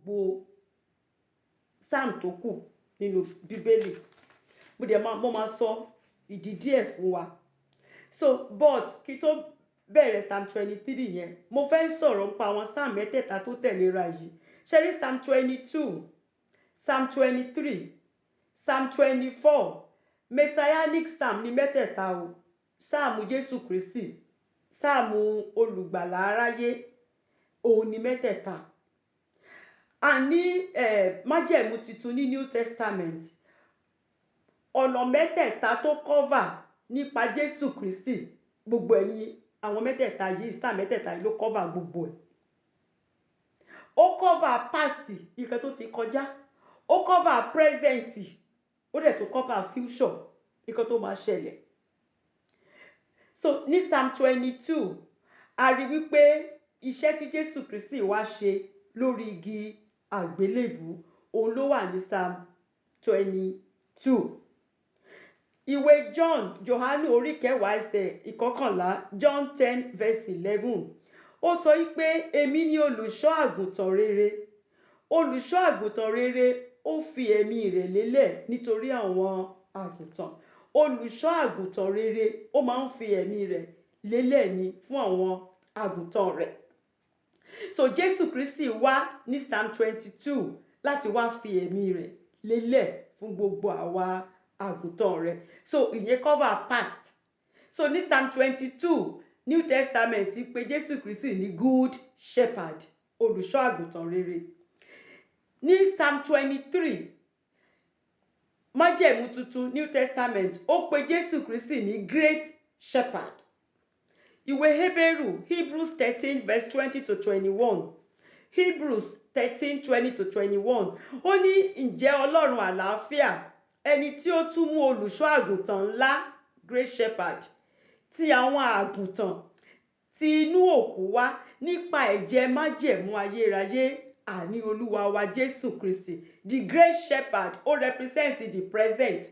Gbogbo psalm tó kù nínú Bíbélì, mo dẹ̀ máa mo máa sọ ìdí díẹ̀ fún wa. So, but kí tó bẹ̀rẹ̀ Psalm 23 yẹn, mo fẹ́ sọ̀rọ̀ nípa àwọn psalm mẹ́tẹ̀ẹ̀ta tó tẹ̀léra yìí. Ṣe rí Psalm 22, Psalm 23, Psalm 24, messianic psalm ní mẹ́tẹ̀ẹ̀ta o. Psalm Jésù Kristi, psalm olùgbàlà aráyé, òun ní mẹ́tẹ̀ẹ̀ta. A ní Májẹ̀mú Titun, ní New Testament, ọ̀nà mẹ́tẹ̀ẹ̀ta tó cover nípa Jésù Kristi, gbogbo ẹ̀ ní àwọn mẹ́tẹ̀ẹ̀ta yìí. Psalm mẹ́tẹ̀ẹ̀ta yìí ló cover gbogbo ẹ̀. Ó cover past, nǹkan tó ti kọjá, ó cover present, ó dẹ̀ tún cover future, nǹkan tó máa ṣẹlẹ̀. So ní Psalm 22, a rí wípé iṣẹ́ tí Jésù Kristi wá ṣe lórí igi àgbélébù, òun ló wà ní Psalm 22. Ìwé John, Johanu orí 10, ẹsẹ̀ 11, John 10 verse 11, ó sọ wípé, "Èmi ni olùṣọ́ àgùntàn rere. Olùṣọ́ àgùntàn rere ó fi ẹ̀mí rẹ̀ lélẹ̀ nítorí àwọn àgùntàn." Olùṣọ́ àgùntàn rere, ó máa ń fi ẹ̀mí rẹ̀ lélẹ̀ ní fún àwọn àgùntàn rẹ̀. So Jésù Kristi wá ní Psalm 22 láti wá fi ẹ̀mí rẹ̀ lélẹ̀ fún gbogbo àwa àgùntàn rẹ̀. So ìyẹn cover past. So ní Psalm 22, New Testament pè Jésù Kristi ní Good Shepherd, olùṣọ́ àgùntàn rere. Ní Psalm 23, Májẹ̀mú Tuntun, New Testament, ó pe Jésù Kristi ní Great Shepherd. Ìwé Hébérù, Hebrews 13 verse 20 to 21, Hebrews 13:20 to 21, ó ní, "Ǹjẹ́ Ọlọ́run àlàáfíà, ẹni tí ó tún mú olùṣọ́ àgùntàn ńlá, Great Shepherd, ti àwọn àgùntàn ti inú òkú wá nípa ẹ̀jẹ̀ májẹ̀mú ayérayé, àní Olúwa wa Jésù Kristi." The Great Shepherd, ó represent the present,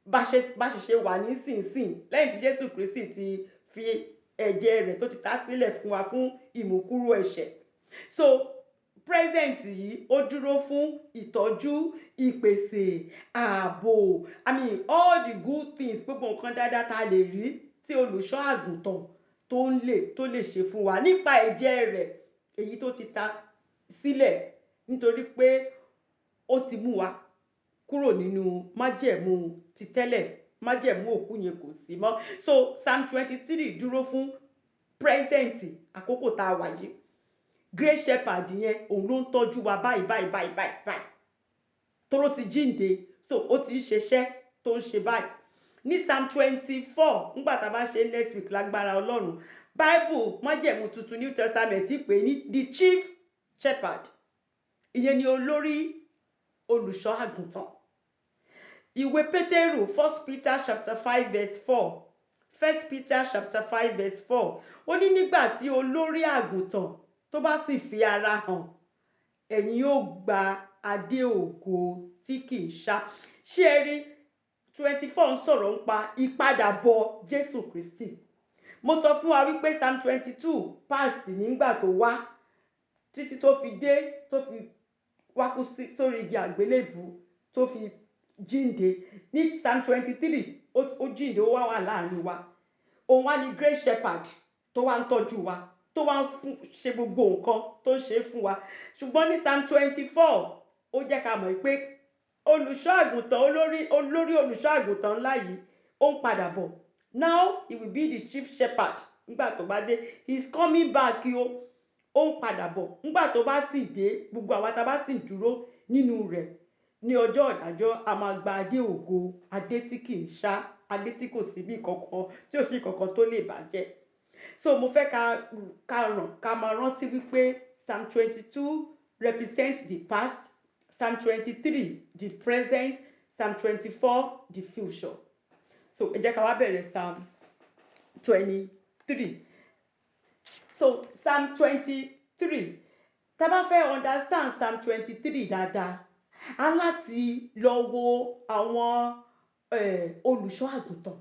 bá ṣe wà nísinsìnyí, lẹ́yìn tí Jésù Kristi ti fi ẹ̀jẹ̀ rẹ̀ tó ti ta sílẹ̀ fún wa fún ìmúkúrò ẹ̀ṣẹ̀. So present yìí, ó dúró fún ìtọ́jú, ìpèsè, ààbò, I mean, all the good things, gbogbo nǹkan dáadáa tá a lè rí tí olùṣọ́ àgùntàn tó lè ṣe fún wa nípa ẹ̀jẹ̀ rẹ̀ èyí tó ti ta sílẹ̀, nítorí pé ó ti mú wa kúrò nínú májẹ̀mú ti tẹ́lẹ̀. Májẹ̀mú òkú yẹn kò sí mọ́. So Psalm 23 dúró fún present, àkókò tá a wà yìí. Great Shepherd yẹn, òun ló ń tọ́jú wa báyìí báyìí báyìí báyìí báyìí, tóró ti jíǹde. So ó ti ń ṣiṣẹ́ tó ń ṣe báyìí. Ní Psalm 24, nígbà tá a bá ṣe next week lágbára Ọlọ́run, Bible, Májẹ̀mú Tuntun, New Testament, pè ní the Chief Shepherd. Ìyẹn ni olórí olùṣọ́ àgùntàn. Ìwé Pétérù, First Peter chapter 5 verse 4, First Peter chapter 5 verse 4, ó ní, "Nígbà tí olórí àgùntàn tó bá sì fi ara hàn, ẹ̀yin yóò gba adé ògo tí kì í ṣá." Ṣé ẹ rí, 24 ń sọ̀rọ̀ nípa ìpadàbọ̀ Jésù Kristi. Mo sọ fún wa wípé Psalm 22, past, nígbà tó wá títí tó fi dé, tó fi wá kú sórí igi àgbélébù, tó fi jíǹde. Ní Psalm 23, ó jíǹde, ó wá wà láàrin wa. Òun wá ní Great Shepherd tó wá ń tọ́jú wa, tó wá ń fún ṣe gbogbo nǹkan tó ń ṣe fún wa. Ṣùgbọ́n ní Psalm 24, ó jẹ́ ká mọ̀ pé olùṣọ́ àgùntàn olórí, olórí olùṣọ́ àgùntàn ńlá yìí, ó ń padà bọ̀. Now he will be the Chief Shepherd. Nígbà tó bá dé, he is coming back o, ó ń padà bọ̀. Nígbà tó bá sì dé, gbogbo àwa tá a bá sì dúró nínú rẹ̀ ní ọjọ́ ìdájọ́, a máa gba adé ògo, adé tí kì í ṣá, adé tí kò sí bí kankan, tí ò sí kankan tó lè bàjẹ́. So mo fẹ́ ká máa rántí wípé Psalm 22 represent the past, Psalm 23 the present, Psalm 24 the future. So ẹ jẹ́ ká wá bẹ̀rẹ̀ Psalm 23. So Psalm 23, tá a bá fẹ́ understand Psalm 23 dáadáa, a láti lọ wo àwọn olùṣọ́ àgùntàn,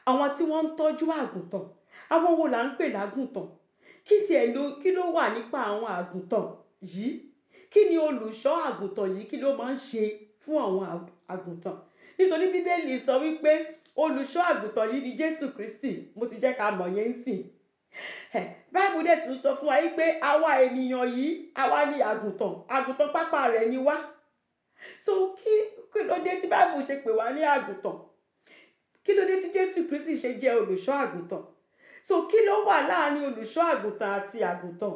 àwọn tí wọ́n ń tọ́jú àgùntàn. Àwọn wo là ń pè lágùntàn? Kí tiẹ̀ ló, kí ló wà nípa àwọn àgùntàn yìí? Kí ni olùṣọ́ àgùntàn yìí, kí ló máa ń ṣe fún àwọn àgùntàn? Nítorí Bíbélì sọ wípé olùṣọ́ àgùntàn yìí ni Jésù Kristi. Mo ti jẹ́ ká mọ̀ yẹn ń sìn. Báìbù dẹ̀ tún sọ fún wa wípé àwa ènìyàn yìí, àwa ni àgùntàn, àgùntàn pápá rẹ̀ ni wá. So kí ló dé tí Báìbù ṣe pè wá ní àgùntàn? Kí ló dé tí Jésù Kristi ṣe jẹ́ olùṣọ́ àgùntàn? So kí ló wà láàrin olùṣọ́ àgùntàn àti àgùntàn?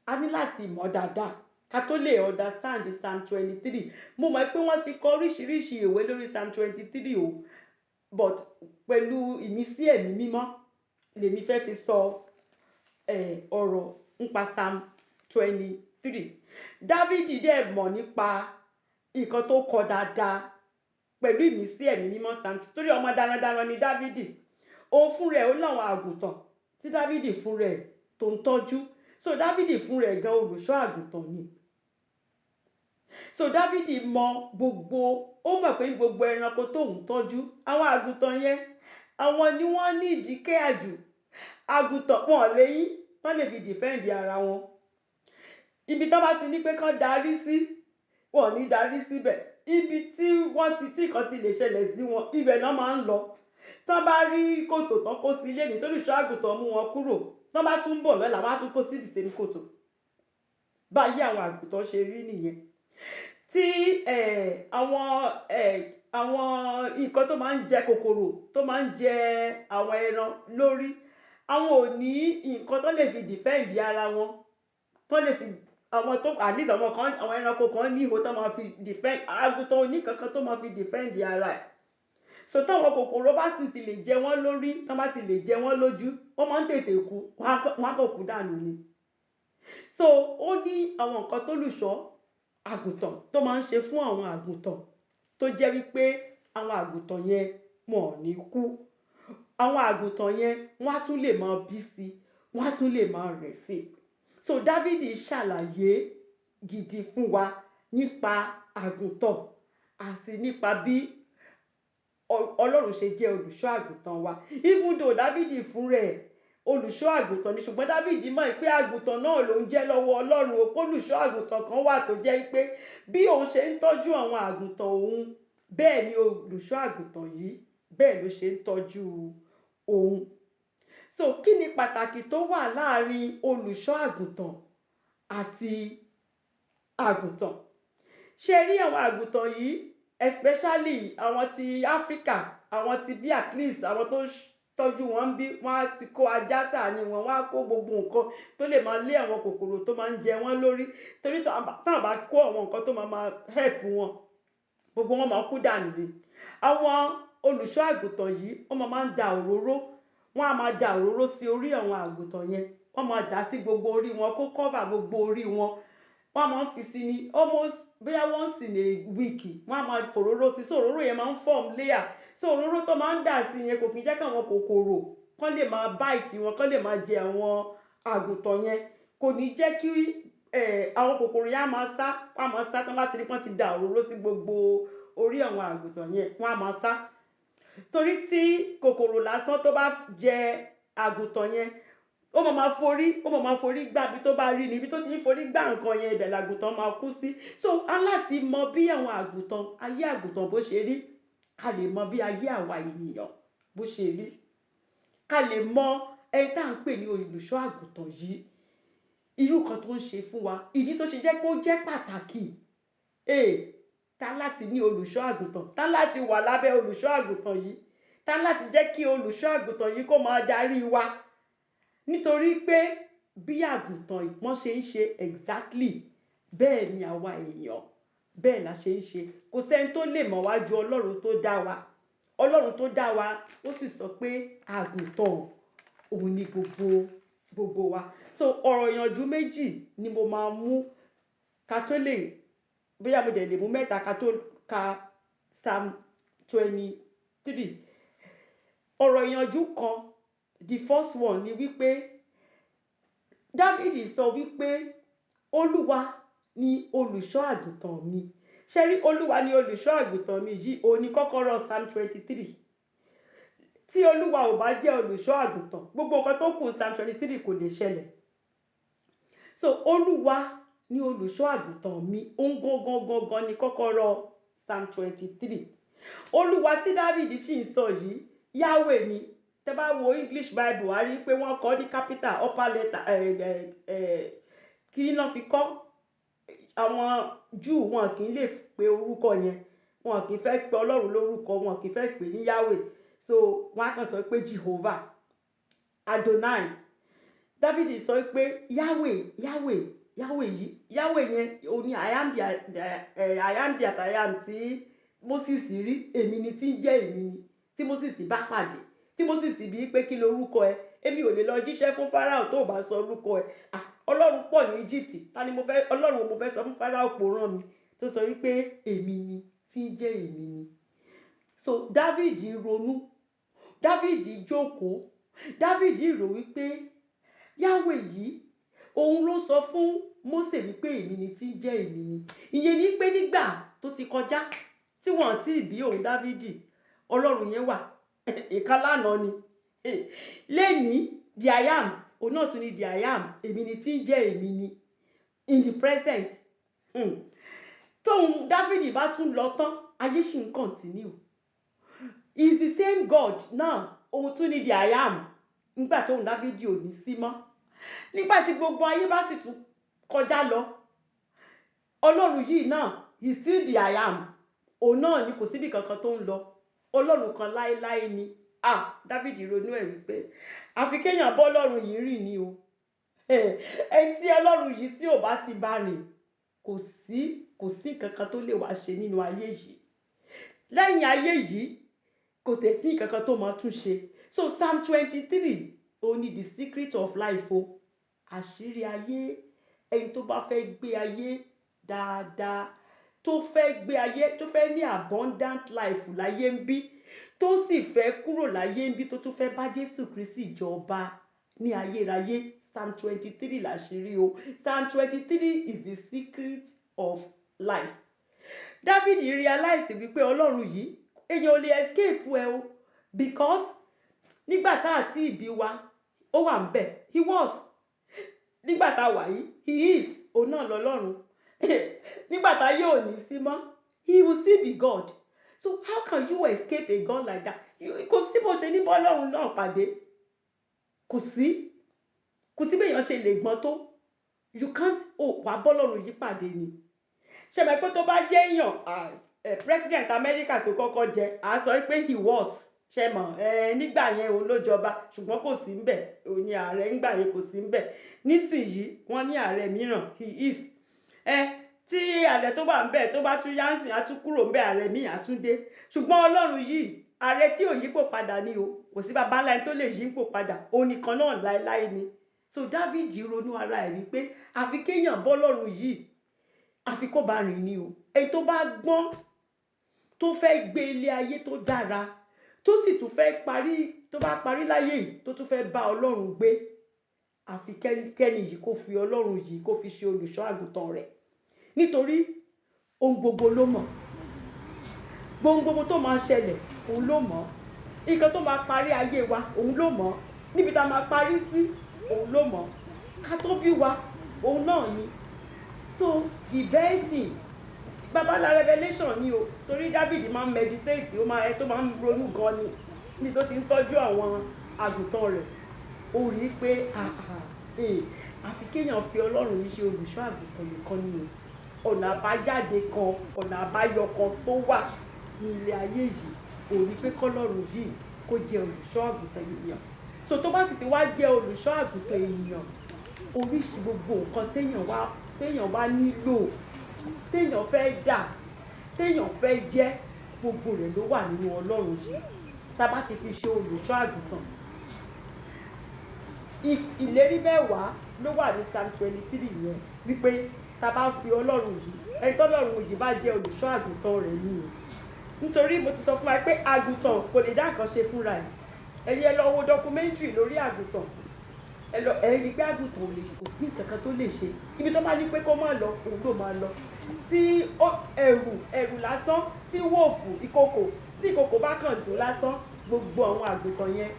A ní láti mọ̀ dáadáa ká tó lè understand Psalm 23. Mo mọ̀ pé wọ́n ti kọ oríṣiríṣi ìwé lórí Psalm 23 o, but pẹ̀lú ìmísí Ẹ̀mí Mímọ́ lèmi fẹ́ fi sọ ọ̀rọ̀ nípa Psalm 23. Dávidi dẹ̀ mọ̀ nípa nǹkan tó kọ dáadáa pẹ̀lú ìmísí Ẹ̀mí Mímọ́. Psalm, torí ọmọ darandaran ni Dávidi. Òun fún rẹ̀, ó láwọn àgùntàn tí Dávidi fún rẹ̀ tó ń tọ́jú. So Dávidi fún rẹ̀ gan, olùṣọ́ àgùntàn ni. So Dávidi mọ gbogbo, ó mọ̀ pé gbogbo ẹranko tó ń tọ́jú, àwọn àgùntàn yẹn, àwọn ni wọ́n ní ìdíkẹ́ àjù. Àgùntàn wọn léyín, wọ́n lè fi defend ara wọn. Ibi tán bá ti ní pé kán darí sí, wọn ò ní darí síbẹ̀. Ibi tí wọ́n ti tí nǹkan ti lè ṣẹlẹ̀ sí wọn, ibẹ̀ náà máa ń lọ. Tán bá rí kòtò tán kó sí ilé ní, torí ìṣọ́ àgùntàn mú wọn kúrò, tán bá tún bọ̀ lọ́la, wọ́n á tún kó sí the same kòtò. Báyìí àwọn àgùntàn ṣe rí nìyẹn. Tí àwọn nǹkan tó máa ń jẹ, kòkòrò tó máa ń jẹ àwọn ẹran lórí, àwọn ò ní nǹkan tó lè fi defend ara wọn, tó lè fi àwọn tó, at least àwọn kan, àwọn ẹranko kan ní ihò tó máa fi defend. Àgùntàn ò ní kankan tó máa fi defend ara ẹ̀. So táwọn kòkòrò bá sì ti lè jẹ wọ́n lórí, tán bá ti lè jẹ wọ́n lójú, wọ́n máa ń tètè kú, wọ́n á kàn kú dànù ni. So ó ní àwọn nǹkan tó lùṣọ́ àgùntàn tó máa ń ṣe fún àwọn àgùntàn, tó jẹ́ wípé àwọn àgùntàn yẹn, wọn ò ní kú. Àwọn àgùntàn yẹn, wọ́n á tún lè máa bí sí, wọ́n á tún lè máa rẹ̀ sí. So Dávidi ṣàlàyé gidi fún wa nípa àgùntàn àti nípa bí Ọlọ́run ṣe jẹ́ olùṣọ́ àgùntàn wa. Even though Dávidi fún rẹ̀ olùṣọ́ àgùntàn ni, ṣùgbọ́n Dávidi mọ̀ pé àgùntàn náà ló ń jẹ́ lọ́wọ́ Ọlọ́run o. Olùṣọ́ àgùntàn kan wà tó jẹ́ pé bí òun ṣe ń tọ́jú àwọn àgùntàn òun, bẹ́ẹ̀ ni olùṣọ́ àgùntàn yìí, bẹ́ẹ̀ ló ṣe ń tọ́jú òun. So kí ni pàtàkì tó wà láàrin olùṣọ́ àgùntàn àti àgùntàn? Ṣe rí àwọn àgùntàn yìí, especially àwọn ti Áfríkà, àwọn ti bí, at least àwọn tó ń tọ́jú wọn bí, wọ́n á ti kó ajá sáàrin wọn, wọ́n á kó gbogbo nǹkan tó lè máa lé àwọn kòkòrò tó máa ń jẹ wọ́n lórí, torí táwọn bá kó àwọn nǹkan tó máa help wọn, gbogbo wọn máa kú dànù ni. Àwọn olùṣọ́ àgùntàn yìí, wọ́n máa ń da òróró, wọ́n á máa da òróró sí orí àwọn àgùntàn yẹn. Wọ́n máa dà sí gbogbo orí wọn, kó cover gbogbo orí wọn. Wọ́n máa ń fi sí ní almost bóyá once in a week. Wọ́n á máa fòróró sí, so òróró yẹn máa ń form layer. So òróró tó máa ń dà sí yẹn kò kí ń jẹ́ káwọn kòkòrò kán lè máa bite wọn, kán lè máa jẹ àwọn àgùntàn yẹn. Kò ní jẹ́ kí àwọn kòkòrò yẹn á máa sá, wọ́n á máa sá. Tí wọ́n bá ti rí pọ́n ti da òróró sí gbogbo orí àwọn àgùntàn yẹn, wọ́n á máa sá, torí tí kòkòrò lásán tó bá jẹ àgùntàn yẹn, ó máa forí gbà bí tó bá rí ni. Ibi tó ti ń forí gbà nǹkan yẹn, ibẹ̀ làgùntàn máa kú sí. So a láti mọ bí àwọn àgùntàn, ayé àgùntàn bó ṣe rí, ká lè mọ bí ayé àwa ènìyàn bó ṣe rí, ká lè mọ ẹni tá à ń pè ní olùṣọ́ àgùntàn yìí, irú kan tó ń ṣe fún wa, ìdí tó ṣe jẹ́ pé ó jẹ́ pàtàkì tá láti ní olùṣọ́ àgùntàn, tá láti wà lábẹ́ olùṣọ́ àgùntàn yìí, tá láti jẹ́ kí olùṣọ́ àgùntàn yìí kó máa darí wa, nítorí pé bí àgùntàn ìpọ́n ṣe ń ṣe, exactly bẹ́ẹ̀ ni àwa èèyàn, bẹ́ẹ̀ la ṣe ń ṣe. Kò sẹ́ni tó lè mọ̀ wá ju Ọlọ́run tó dá wa. Ọlọ́run tó dá wa, ó sì sọ pé àgùntàn òun ni gbogbo wa. So ọ̀rọ̀ ìyànjú méjì ni mo máa mú ká tó lè, bóyá mo dẹ̀ lè mú mẹ́ta, ká tó ka Psalm 23. Ọ̀rọ̀ ìyànjú kan, the first one ni wípé Dávìdì sọ wípé Olúwa ni olùṣọ́ àgùntàn mi. Ṣe rí, Olúwa ni olùṣọ́ àgùntàn mi yìí, òun ni kọ́kọ́rọ́ Psalm 23. Tí Olúwa ò bá jẹ́ olùṣọ́ àgùntàn, gbogbo nǹkan tó kù Psalm 23 kò lè ṣẹlẹ̀. So Olúwa ní olùṣọ́ àgùntàn mi. Òun gangan gangan ni kọ́kọ́rọ́ Psalm 23. Olúwa tí David sì ń sọ yìí, Yahweh ni. Tẹ́ bá wo English Bible, a rí i pé wọ́n kọ ní capital upper letter. Kí náà fi kọ́? Àwọn Júù, wọn kì í lè pe orúkọ yẹn, wọn kì í fẹ́ pe Ọlọ́run lórúkọ, wọn kì í fẹ́ pè ní Yahweh, so wọn á kàn sọ pé Jehovah, Adonai. David sọ pé Yahweh, Yahweh, Yahweh yìí, Yahweh yẹn ó ní I am the I am that I am tí Moses rí. Èmi ni tí ń jẹ́ èmi ni tí Moses bá pàdé, tí Moses bí pé, "Kí lorúkọ ẹ? Èmi ò lè lọ jíṣẹ́ fún Pharaoh tó o bá sọ orúkọ ẹ." Ah, Ọlọ́run pọ̀ ní Egypt, ta ni mo fẹ́, Ọlọ́run mo fẹ́ sọ fún Pharaoh pò rán mi, tó sọ wípé èmi ni tí ń jẹ́ èmi ni? So David ronú, David jókòó, David rò wípé Yahweh yìí, òun ló sọ fún Mósè wípé èmi ni tí ń jẹ́ èmi ni. Ìyẹn ni pé nígbà tó ti kọjá tí wọ́n ti bí òun Dávidi, Ọlọ́run yẹn wà. Ìkan lánàá ni, lẹ́ni the I am, òun náà tún ni the I am, èmi ni tí ń jẹ́ èmi ni in the present. Tóun Dávidi bá tún lọ tán, ayé ṣì ń continue. He is the same God now. Òun tún ni the I am nígbà tóun Dávidi ò ní sí mọ́, nígbà tí gbogbo ayé bá sì tún kọjá lọ, Ọlọ́run yìí náà, he still the I am. Òun náà ni, kò síbi kankan tó ń lọ. Ọlọ́run kan láéláé ni. Ah, Dávidi ronú ẹ̀ wípé àfi kéèyàn bọ́ Ọlọ́run yìí rìn ni o. Ẹni tí Ọlọ́run yìí tí ò bá ti bá rìn, kò sí nǹkan kan tó lè wá ṣe nínú ayé yìí. Lẹ́yìn ayé yìí, kò tẹ̀ sí nǹkan kan tó máa tún ṣe. So Psalm 23, ó ní the secret of life o, àṣírí ayé. Ẹni tó bá fẹ́ gbé ayé dáadáa, tó fẹ́ gbé ayé, tó fẹ́ ní abundant life láyé ń bí, tó sì fẹ́ kúrò láyé ń bí, tó tún fẹ́ bá Jésù Kristi jọba ní ayérayé, Psalm 23 làṣírí o. Psalm 23 is the secret of life. David realize wípé Ọlọ́run yìí, èèyàn ò lè escape ẹ o, because nígbà tá àti ìbí wa, ó wà ń bẹ̀, he was. Nígbà tá a wà yìí, he is. Òun náà lọ́lọ́run. Nígbà tá yóò ní sí mọ́, he will still be God. So how can you escape a God like that? Kò sí bó ṣe ní bọ́lọ́run náà pàdé. Kò sí béèyàn ṣe lè gbọ́n tó, you can't. Oh, wàá bọ́lọ́run yìí pàdé ni. Ṣe mọ̀ pé tó bá jẹ́ èèyàn, president America tó kọ́kọ́ jẹ, à á sọ pé he was. Ṣe mọ̀, nígbà yẹn òun ló jọba, ṣùgbọ́n kò sí ńbẹ̀. Òun ni ààrẹ ńgbà yẹn, kò sí ńbẹ̀ nísìnyìí. Wọ́n ní ààrẹ mìíràn, he is. Ẹ tí ààrẹ tó wà ńbẹ̀, tó bá tún yánsìn, á tún kúrò ńbẹ̀, ààrẹ míì á tún dé. Ṣùgbọ́n Ọlọ́run yìí, ààrẹ tí ò yípo padà ni o. Kò sí baba ńlá ẹni tó lè yípo padà. Òun nìkan náà láéláé ni. So David ronú ara ẹ̀ wípé àfi kéèyàn bọ́lọ́run yìí, àfi kó bá rìn ni o. Ẹni tó bá gbọ́n, tó fẹ́ gbé ilé ayé tó dára, tó sì tún fẹ́ parí, tó bá parí láyé yìí, tó tún fẹ́ bá Ọlọ́run gbé, àfi kẹ́ni yìí kó fi Ọlọ́run yìí, kó fi ṣe olùṣọ́ àgùntàn rẹ̀, nítorí ohun gbogbo ló mọ̀. Ohun gbogbo tó máa ṣẹlẹ̀, òun ló mọ̀. Nǹkan tó máa parí ayé wa, òun ló mọ̀. Níbi tá a máa parí sí, òun ló mọ̀. Ká tó bí wa, òun náà ni. So the best thing, babalá revelation ni o, torí David máa ń meditate, ó máa ẹ tó máa ń ronú gan ni. Ní tó ti ń tọ́jú àwọn àgùntàn rẹ̀, ó rí i pé àfi kéèyàn fi Ọlọ́run yìí ṣe olùṣọ́ àgùntàn nìkan ni o. Ọ̀nà àbájáde kan, ọ̀nà àbáyọ kan tó wà ní ilé ayé yìí, ò ní pé kọ́lọ́run yìí kó jẹ́ olùṣọ́ àgùntàn ènìyàn. So tó bá sì ti wá jẹ́ olùṣọ́ àgùntàn ènìyàn, oríṣi gbogbo nǹkan téèyàn wá nílò, téèyàn fẹ́ dà, téèyàn fẹ́ jẹ́, gbogbo rẹ̀ ló wà nínú Ọlọ́run yìí tá a bá ti fi ṣe olùṣọ́ àgùntàn. Ìlérí 10 ló wà ní Psalm 23 yẹn, wípé tá a bá fi Ọlọ́run yìí, ẹni tọ́lọ́run yìí bá jẹ́ olùṣọ́ àgùntàn rẹ̀ ni o. Nítorí mo ti sọ fún wa pé àgùntàn kò lè dá nǹkan ṣe fúnra ẹ̀. Ẹ̀yin, ẹ lọ wo documentary lórí àgùntàn. Ẹ lọ, ẹ rí pé àgùntàn ò lè, kò sí nǹkan kan tó lè ṣe. Ibi tó bá ní pé kó má lọ, òun ló máa lọ. Tí ẹ̀rù lásán tí wolf, ìkokò, tí ìkokò bá kàn dùn lásán, gbogbo àwọn àgùntàn yẹn,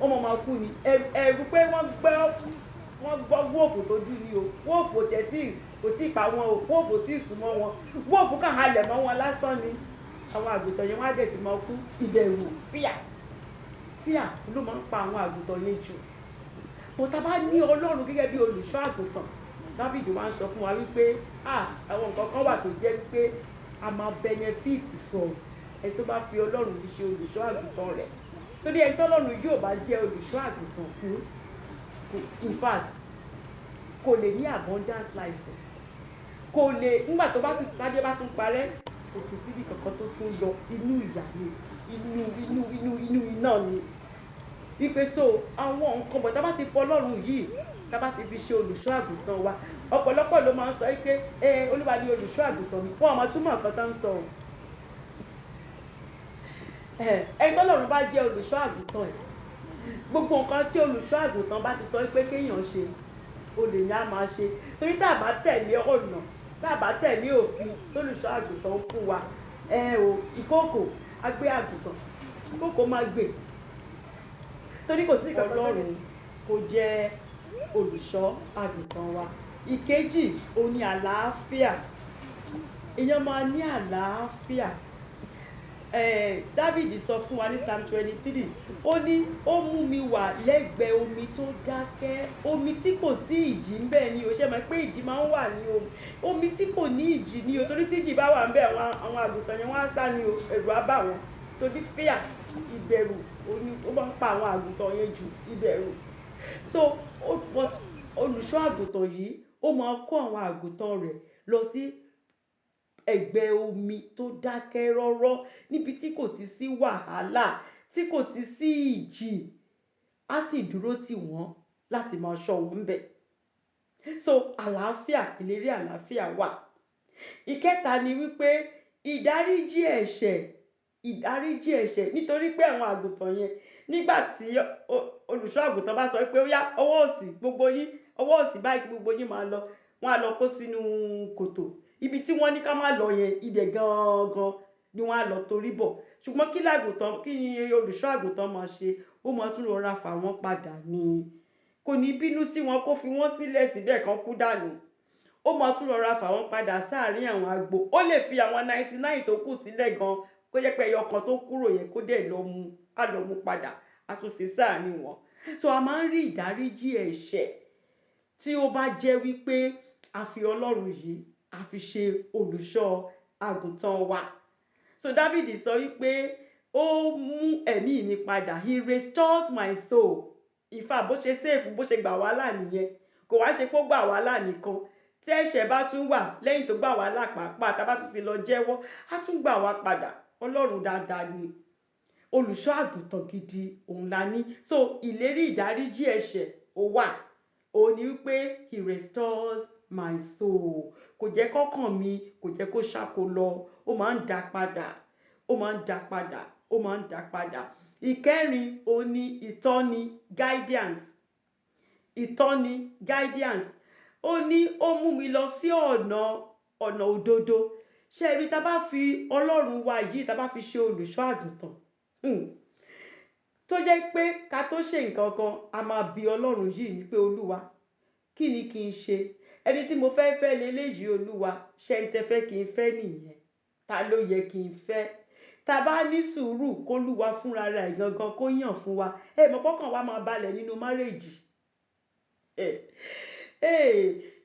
wọ́n máa máa kú ni. Ẹ̀rù pé wọ́n gbọ́ wolf tó dún ni o. Wolf ò tẹ̀ tí Kò tí ì pa wọn o, wolf ò tí ì súnmọ́ wọn, wolf kàn halẹ̀ mọ́ wọn lásán ni, àwọn àgùntàn yẹn, wọ́n á dẹ̀ ti máa kú. Ìbẹ̀rù, fear, fear ló máa ń pa àwọn àgùntàn yẹn jù. Bó ta bá ní Ọlọ́run gẹ́gẹ́ bí olùṣọ́ àgùntàn, David wá ń sọ fún wa wípé, ah, àwọn nǹkan kan wà tó jẹ́ wípé a máa benefit from ẹni tó bá fi Ọlọ́run yìí ṣe olùṣọ́ àgùntàn rẹ̀. Torí ẹni tọ́lọ́run yóò bá jẹ́ olùṣọ́ àgùntàn fún, in fact, kò lè ní abundant life, kò lè. Nígbà tó bá sì tádé bá tún parẹ́, kò tún síbi kankan tó tún lọ. Inú ìyà ni, inú inú inú inú iná ni. Wípé so àwọn nǹkan bọ̀, tá bá ti fọ Ọlọ́run yìí, tá bá ti fi ṣe olùṣọ́ àgùntàn wa, ọ̀pọ̀lọpọ̀ ló máa ń sọ pé ẹ Olúwa ni olùṣọ́ àgùntàn mi. Wọn ò mọ túmọ̀ nǹkan tó ń sọ o. Ẹni tọ́lọ́run bá jẹ́ olùṣọ́ àgùntàn ẹ̀, gbogbo nǹkan tí olùṣọ́ àgùntàn bá ti sọ pé kéèyàn ṣe, olè ní á máa ṣe. Torí tá a bá tẹ̀lé ọ̀nà, tá a bá tẹ̀lé òfin tólùṣọ́ àgùntàn fún wa, ẹ o, ìkókò á gbé àgùntàn, ìkókò máa gbé, torí kò sí ìkankan. Ọlọ́run kó jẹ́ olùṣọ́ àgùntàn wa. Ìkejì, òun ni àlàáfíà. Èèyàn máa ní àlàáfíà. David sọ fún wa ní Psalm 23, ó ní ó mú mi wà lẹ́gbẹ̀ẹ́ omi tó dákẹ́, omi tí kò sí ìjì ń bẹ̀ ni o. Ṣe mọ̀ pé ìjì máa ń wà ní omi? Omi tí kò ní ìjì ni o, torí tí ìjì bá wà ń bẹ̀, àwọn àgùntàn yẹn, wọ́n á sá ni o, ẹ̀rù á bà wọ́n, torí fear, ìbẹ̀rù ó máa ń pa àwọn àgùntàn yẹn jù, ìbẹ̀rù. So but olùṣọ́ àgùntàn yìí, ó máa kó àwọn àgùntàn rẹ̀ lọ sí ẹ̀gbẹ́ omi tó dákẹ́ rọ́rọ́, níbi tí kò ti sí wàhálà, tí kò ti sí ìjì. Á sì dúró tì wọ́n láti máa ṣọ́ wọn ńbẹ̀. So àlàáfíà, ìlérí àlàáfíà wà. Ìkẹta ni wípé ìdáríjì ẹ̀ṣẹ̀, ìdáríjì ẹ̀ṣẹ̀, nítorí pé àwọn àgùntàn yẹn, nígbà tí olùṣọ́ àgùntàn bá sọ pé ó yá, ọwọ́ òsì gbogbo yín, ọwọ́ òsì báyìí kí gbogbo yín máa lọ, wọ́n á lọ kó sínú kòtò. Ibi tí wọ́n ní ká má lọ yẹn, ibẹ̀ gangan ni wọ́n á lọ torí bọ̀. Ṣùgbọ́n kí làgùntàn, kí ni olùṣọ́ àgùntàn máa ṣe? Ó máa tún rọra fà wọ́n padà ni. Kò ní bínú sí wọn kó fi wọ́n sílẹ̀ síbẹ̀ kan kú dànù. Ó máa tún rọra fà wọ́n padà sáàárín àwọn agbo. Ó lè fi àwọn 99 tó kù sílẹ̀ gan, kó jẹ́ pé ẹyọ kan tó kúrò yẹn, kó dẹ̀ lọ mú, á lọ mú padà, á tún fi sáàárín wọn. So a máa ń rí ìdáríjì ẹ̀ṣẹ̀ tí ó bá jẹ́ wípé a fi Ọlọ́run yìí, a fi ṣe olùṣọ́ àgùntàn wa. So David sọ wípé ó mú ẹ̀mí mi padà, he restores my soul. In fact, bó ṣe save, bó ṣe gbà wá là nìyẹn. Kò wá ṣe pé ó gbà wá là nìkan. Tí ẹ̀ṣẹ̀ bá tún wà lẹ́yìn tó gbà wá là pàápàá, tá a bá tún ti lọ jẹ́wọ́, á tún gbà wá padà. Ọlọ́run dáadáa ni, olùṣọ́ àgùntàn gidi òun la ní. So ìlérí ìdáríjì ẹ̀ṣẹ̀ ó wà. Òun ni wípé he restores my soul. Kò jẹ́ kọ́kàn mi, kò jẹ́ kó ṣáko lọ. Ó máa ń dá padà, ó máa ń dá padà, ó máa ń dá padà. Ìkẹrin, òun ni ìtọ́ni, guidance, ìtọ́ni, guidance. Ó ní ó mú mi lọ sí ọ̀nà òdodo. Ṣé ẹ rí, tá bá fi Ọlọ́run wa yìí, tá bá fi ṣe olùṣọ́ àgùntàn, tó jẹ́ pé ká tó ṣe nǹkan kan, a máa bi Ọlọ́run yìí ní pé, "Olúwa, kí ni kí n ṣe? Ẹni tí mo fẹ́ fẹ́ leléyìí. Olúwa, ṣé ń tẹ́ fẹ́ kí n fẹ́ nìyẹn? Ta ló yẹ kí n fẹ́?" Tá a bá ní sùúrù kólúwa fúnra rẹ̀ gangan kó yàn fún wa, ẹ mọ̀ pọ́kàn wa máa balẹ̀ nínú marriage.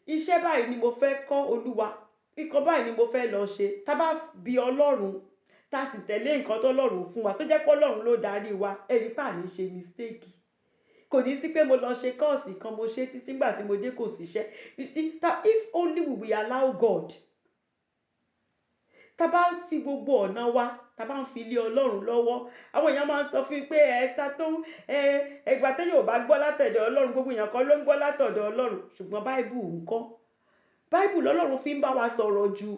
Iṣẹ́ báyìí ni mo fẹ́ kọ́, Olúwa, nǹkan báyìí ni mo fẹ́ lọ ṣe. Tá a bá bi Ọlọ́run, tá a sì tẹ̀lé nǹkan tọ́lọ́run fún wa, tó jẹ́ pé Ọlọ́run ló darí wa, ẹ̀rí pà ní ṣe mistake. Kò ní sí pé mo lọ ṣe course kan, mo ṣe títí, nígbà tí mo dé, kò síṣẹ́. You see that if only we will allow God, tá a bá fi gbogbo ọ̀nà wa, tá a bá ń fi lé Ọlọ́run lọ́wọ́. Àwọn èèyàn máa ń sọ fún mi pé ẹ sá tó ẹ ẹgbà tẹ́yìn ò bá gbọ́ látọ̀dọ̀ Ọlọ́run, gbogbo èèyàn kan ló ń gbọ́ látọ̀dọ̀ Ọlọ́run. Ṣùgbọ́n Báíbù ńkọ́? Báíbù lọ́lọ́run fi ń bá wa sọ̀rọ̀ jù.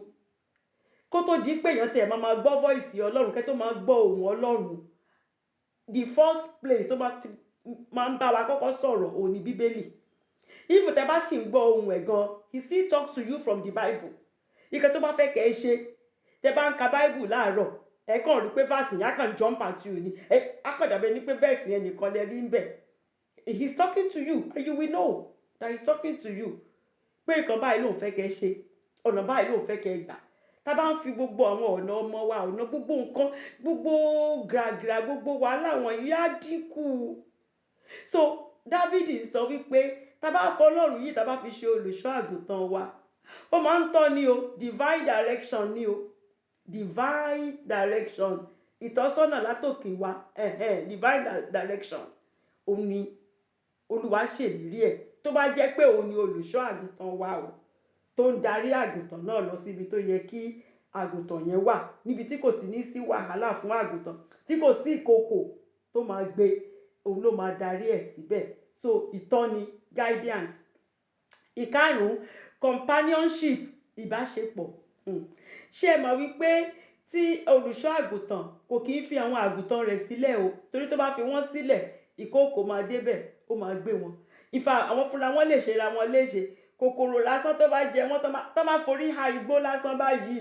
Kó tó di pé èèyàn tiẹ̀ máa máa gbọ́ voice Ọlọ́run, kẹ́ tó máa gbọ́ ohùn Ọlọ́run, the first place tó bá ti máa ń bá wa kọ́kọ́ sọ̀rọ̀ òun ni Bíbélì. If tẹ́ bá sì ń gbọ́ ohùn ẹ̀ gan, he still talks to you from the Bible. Ìkan tó bá fẹ́ kẹ́ ẹ ṣe, tẹ́ bá ń ka Bible láàárọ̀, ẹ kàn rí pé verse yẹn á kàn jump at you ni. Ẹ á kàn dàbí ẹni pé verse yẹn nìkan lẹ rí ń bẹ̀. He's talking to you and you will know that he's talking to you. Pé nǹkan báyìí lòun fẹ́ kẹ́ ṣe, ọ̀nà báyìí lòun fẹ́ kẹ́ gbà. Tá a bá ń fi gbogbo àwọn ọ̀nà ọmọ wa, ọ̀nà gbogbo nǹkan, gbogbo gìràgìrà, gbogbo wàhálà wọ̀nyí á dínkù. So Dávidi sọ wípé tá a bá fọlọ́run yìí, tá a bá fi ṣe olùṣọ́ àgùntàn wa, ó máa ń tọ́ ni o. Divine direction ni o, divine direction, ìtọ́sọ́nà látòkè wá, divine direction. Òun ni Olúwa ṣèlérí ẹ̀ tó bá jẹ́ pé òun ni olùṣọ́ àgùntàn wa o, tó ń darí àgùntàn náà lọ síbi tó yẹ kí àgùntàn yẹn wà, níbi tí kò ti ní sí wàhálà fún àgùntàn, tí kò sí ìkòkò tó máa gbé. Òun ló máa darí ẹ̀ síbẹ̀. So ìtọ́ni, guidance. Ìkarùn-ún, companionship, ìbáṣepọ̀. Ṣé ẹ mọ̀ wípé tí olùṣọ́ àgùntàn kò kì í fi àwọn àgùntàn rẹ̀ sílẹ̀ o? Torí tó bá fi wọ́n sílẹ̀, ìkookò máa débẹ̀, ó máa gbé wọn. Ìfà àwọn fúnra wọn lè ṣera wọn léṣe. Kòkòrò lásán tó bá jẹ wọ́n, tó bá forí ha igbó lásán báyìí,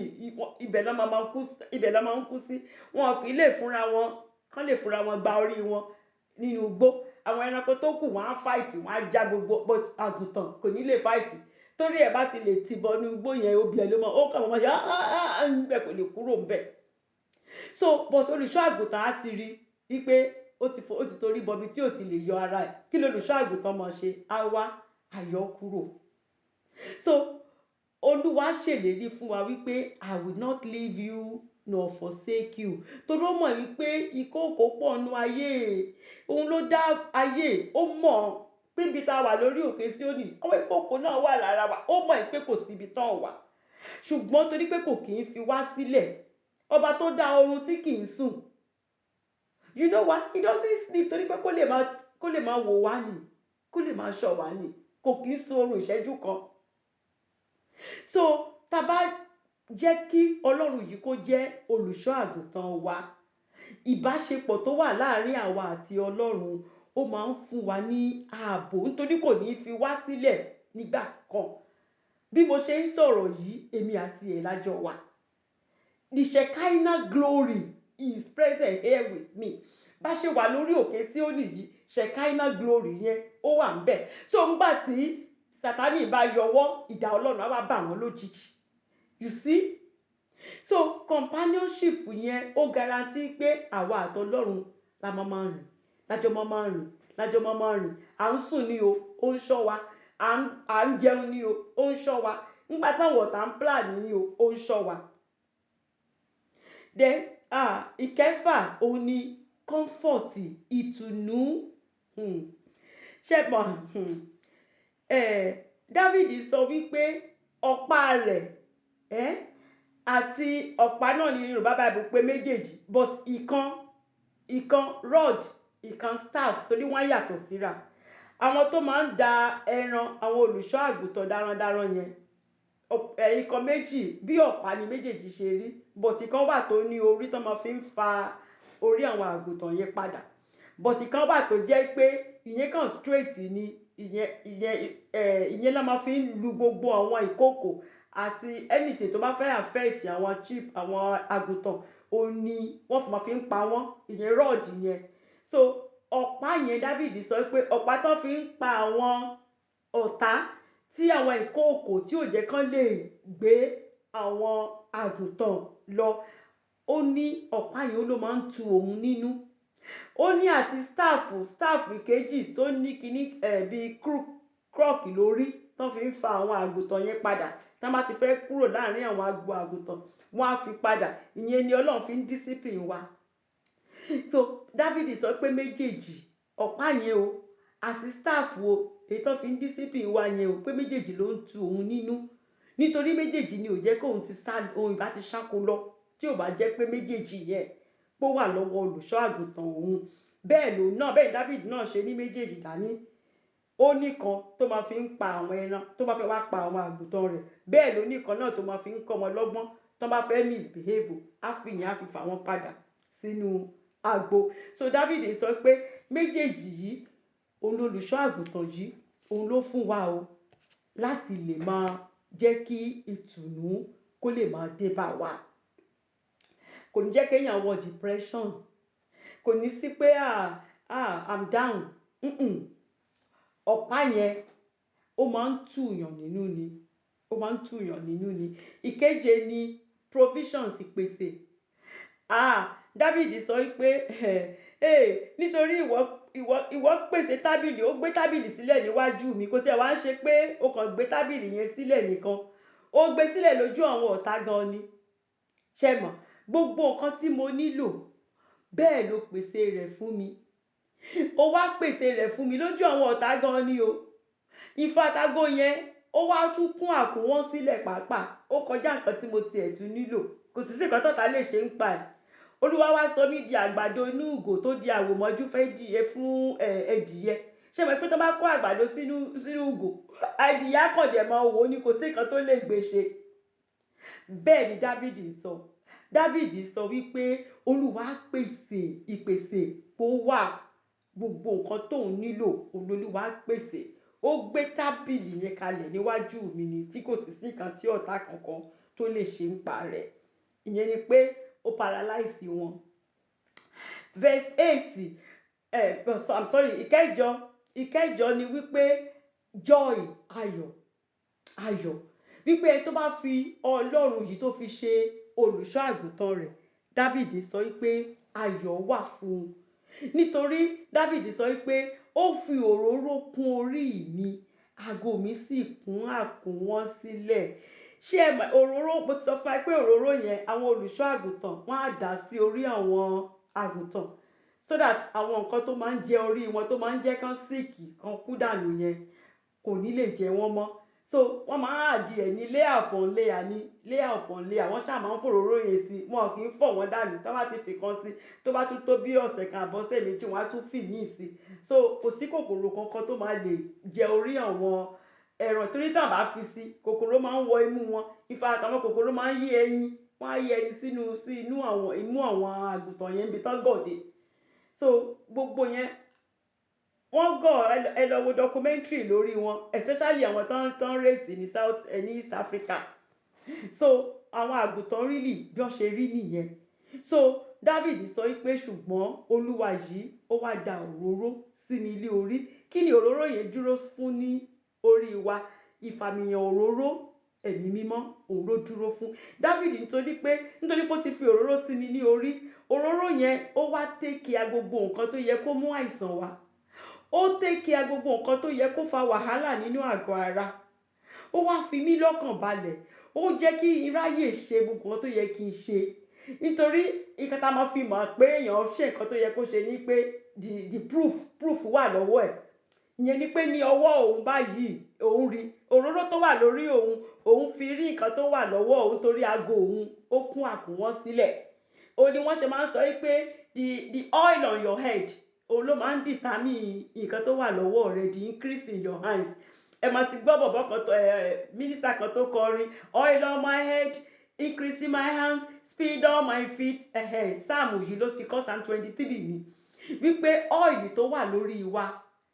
ibẹ̀ ló máa ń kú sí. Wọn kì í lè fúnra wọn kán lè fúnra wọn gba orí wọn nínú igbó. Àwọn ẹranko tó kù, wọ́n á fight, wọ́n á já gbogbo, but àgùntàn kò ní lè fight, torí ẹ̀ bá ti lè tìbọ̀ ní igbó yẹn, obì ẹ̀ ló mọ̀, ó kàn wọ́n máa ṣe níbẹ̀, kò lè kúrò níbẹ̀. So but olùṣọ́ àgùntàn á ti rí wípé ó ti torí bọbi tí ò ti lè yọ ara ẹ̀. Kí lolùṣọ́ àgùntàn máa ṣe? Á wá àyọ kúrò. So Olúwa ṣèlérí fún wa wípé, "I will not leave you nor forsake you," torí ó mọ̀ wípé ìkookò pọ̀ nú ayé. Òun ló dá ayé. Ó mọ̀ pé ibi tá a wà lórí òkè Síónì, àwọn ìkookò náà wà lára wa. Ó mọ̀ pé kò síbi tán wà, ṣùgbọ́n torí pé kò kì í fi wá sílẹ̀, ọba tó dá oorun tí kì í sùn, you know what, he doesn't sleep, torí pé kó lè máa wò wá nì, kó lè máa ṣọ́ wá nì. Kò kì í sun oorun ìṣẹ́jú kan. So tá a bá jẹ́ kí Ọlọ́run yìí kó jẹ́ olùṣọ́ àgùntàn wa, ìbáṣepọ̀ tó wà láàárín àwa àti Ọlọ́run, ó máa ń fún wa ní ààbò, nítorí kò ní í fi wá sílẹ̀ nígbà kan. Bí mo ṣe ń sọ̀rọ̀ yìí, èmi àti ẹ̀ lájọ wà. The Shekinah glory is present here with me. Bá ṣe wà lórí òkè Síónì yìí, Shekinah glory yẹn, ó wà ń bẹ̀. So ńgbà tí Sátánì bá yọwọ́, ìdá Ọlọ́run á wá bà wọ́n lójijì, you see. So companionship yẹn, ó guarantee pé àwa àtọlọ́run la máa máa rìn, lájọ máa máa rìn, lájọ máa máa rìn. À ń sùn ní o, ó ń ṣọ́ wa. À ń jẹun ní o, ó ń ṣọ́ wa. Nígbà táwọn ọ̀tá ń plan ní o, ó ń ṣọ́ wa. Then ìkẹfà, òun ni comfort, ìtùnú. Ṣe mọ̀, David sọ wípé ọ̀pá rẹ̀ àti ọ̀pá náà ní Yorùbá Bible pé méjèèjì, but ìkan ìkan rod, ìkan staff, torí wọ́n yàtọ̀ síra. Àwọn tó máa ń da ẹran, àwọn olùṣọ́ àgùntàn darandaran yẹn, ìkan méjì bí ọ̀pá ni méjèèjì ṣe rí, but ìkan wà tó ní orí tó máa fi ń fa orí àwọn àgùntàn yẹn padà, but ìkan wà tó jẹ́ pé ìyẹn kàn straight ni. Ìyẹn la máa fi ń lu gbogbo àwọn ìkookò àti anything tó bá fẹ́ affect àwọn sheep, àwọn àgùntàn, òun ni wọ́n fi máa fi ń pa wọ́n, ìyẹn rod yẹn. So ọ̀pá yẹn, David sọ pé ọ̀pá tó fi ń pa àwọn ọ̀tá, tí àwọn ìkookò tí ò jẹ́ kán lè gbé àwọn àgùntàn lọ, ó ní ọ̀pá yẹn, ó ló máa ń tu òun nínú. Ó ní àti staff ìkejì tó ní kíní ẹ̀ bíi crook lórí tó fi ń fa àwọn àgùntàn yẹn padà, tá bá ti fẹ́ kúrò láàrin àwọn agbo àgùntàn, wọ́n á fi padà. Ìyẹn ni Ọlọ́run fi ń discipline wa. So David sọ pé méjèèjì, ọ̀pá yẹn o àti staff o, èyí tó fi ń discipline wa yẹn o, pé méjèèjì ló ń tu òun nínú, nítorí méjèèjì ni ò jẹ́ kóun ti sá, òun ìbá ti ṣáko lọ, tí ò bá jẹ́ pé méjèèjì yẹn pó wà lọ́wọ́ olùṣọ́ àgùntàn òun. Bẹ́ẹ̀ lòun náà, bẹ́ẹ̀ David náà ṣe ní méjèèjì dání. Ó ní kan tó máa fi ń pa àwọn ẹran tó bá fẹ́ wá pa àwọn àgùntàn rẹ̀, bẹ́ẹ̀ ló ní kan náà tó máa fi ń kọ́ wọn lọ́gbọ́n tó bá fẹ́ misbehave, á fi yẹn, á fi fà wọ́n padà sínú agbo. So David sọ pé méjèèjì yìí, òun lolùṣọ́ àgùntàn yìí, òun ló fún wa o, láti lè máa jẹ́ kí ìtùnú kó lè máa dé bá wa. Kò ní jẹ́ kéèyàn wọ depression, kò ní sí pé, "Ah, ah, I'm down." Ọ̀pá yẹn Ó máa ń tùyàn nínú ni, ó máa ń tùyàn nínú ni. Ìkeje ni provisions, ìpèsè. Ah, David sọ pé, nítorí ìwọ pèsè tábìlì, ó gbé tábìlì sílẹ̀ níwájú mi. Kò tiẹ̀ wá ń ṣe pé ó kàn gbé tábìlì yẹn sílẹ̀ nìkan, ó gbé sílẹ̀ lójú àwọn ọ̀tá gan ni. Ṣe mọ̀, gbogbo nǹkan tí mo nílò, bẹ́ẹ̀ ló pèsè rẹ̀ fún mi. Ó wá pèsè rẹ̀ fún mi lójú àwọn ọ̀tá gan ni o. Ìfatago yẹn, ó wá tún kún àkúnwọ́n sílẹ̀ pàápàá. Ó kọjá nǹkan tí mo tiẹ̀ tún nílò. Kò sì sí nǹkan tọ́ta lè ṣe ń pa ẹ̀. Olúwa wá sọ mí di àgbàdo inú ìgò tó di àwòmọ́jú fẹ́ dìye fún ẹdìyẹ. Ṣé mo pé tó bá kó àgbàdo sínú ìgò, ẹdìyẹ á kàn dẹ̀ máa wò ó ní, kò sí nǹkan tó lè gbé ṣe. Bẹ́ẹ̀ ni Dávìdì sọ. Dávìdì sọ wípé Olúwa pèsè, ìpèsè kó wà. Gbogbo nǹkan tóun nílò, Olúwa pèsè. Ó gbé tábìlì yẹn kalẹ̀ níwájú mi ni, tí kò sì sí nǹkan tí ọ̀tá kankan tó lè ṣe ń pa rẹ̀. Ìyẹn ni pé ó paralyze wọn. Verse 8, I'm sorry, ìkẹjọ. Ìkẹjọ ni wípé joy, ayọ̀, ayọ̀. Wípé ẹni tó bá fi Ọlọ́run yìí tó fi ṣe olùṣọ́ àgùntàn rẹ̀, David sọ wípé ayọ̀ wà fún un. Nítorí David sọ wípé ó fi òróró kún orí mi, ago mi sì kún àkúnwọ́n sílẹ̀. Ṣé ẹ mọ̀ òróró? Mo ti sọ fún wa pé òróró yẹn, àwọn olùṣọ́ àgùntàn wọ́n á dà sí orí àwọn àgùntàn, so that àwọn nǹkan tó máa ń jẹ orí wọn, tó máa ń jẹ́ kán sick, kán kú dànù yẹn, kò ní lè jẹ wọ́n mọ́. So wọ́n máa ń add ẹ̀ ní layer upon layer ní layer upon layer. Wọ́n ṣáà máa ń fòróró yẹn sí. Wọn kì í fọ̀ wọ́n dànù. Tó bá ti fi kan sí, tó bá tún tó bí ọ̀sẹ̀ kan àbọ̀sẹ̀ 2, wọ́n á tún fì míì sí. So kò sí kòkòrò kankan tó máa lè jẹ orí àwọn ẹran, torí tí wọ́n bá fi sí, kòkòrò máa ń wọ imú wọn. In fact, àwọn kòkòrò máa ń yé ẹyin. Wọ́n á yé ẹyin sí inú àwọn imú àwọn àgùntàn yẹn níbi tán gọ̀ dé. So gbogbo yẹn, wọ́n gọ̀. Ẹ lọ wo documentary lórí wọn, especially àwọn tán race ní South, ní East Africa. So àwọn àgùntàn really, bí wọ́n ṣe rí nìyẹn. So David sọ pé ṣùgbọ́n Olúwa yìí, ó wá da òróró sí mi lé orí. Kí ni òróró yẹn dúró fún ní orí wa? Ìfàmìyàn òróró Ẹ̀mí Mímọ́, òun ló dúró fún David. Nítorí pé ó ti fi òróró sí mi ní orí, òróró yẹn, ó wá take care gbogbo nǹkan tó yẹ kó mú àìsàn wá. Ó take care gbogbo nǹkan tó yẹ kó fa wàhálà nínú àgọ́ ara. Ó wá fi mí lọ́kàn balẹ̀. Ó jẹ́ kí n ráyè ṣe gbogbo nǹkan tó yẹ kí n ṣe. Nítorí nǹkan tá a máa fi mọ̀ pé èèyàn ṣe nǹkan tó yẹ kó ṣe ni pé the proof wà lọ́wọ́ ẹ̀. Ìyẹn ni pé ní ọwọ́ òun báyìí, òun rí òróró tó wà lórí òun, òun fi rí nǹkan tó wà lọ́wọ́ òun, torí aago òun ó kún àkúnwọ́n sílẹ̀. Ó ní wọ́n ṣe máa ń sọ pé the oil on your head, òun ló máa ń determine nǹkan tó wà lọ́wọ́ rẹ, the increase in your hands. Ẹ máa ti gbọ́ bọ̀bọ̀ kan tó ẹ mínísítà kan tó kọrin, "Oil on my head, increase in my hands, speed on my feet." Ẹ̀hẹ̀, sáàmù yìí ló ti kọ́, Psalm 23 ni, wípé oil tó wà lórí wa,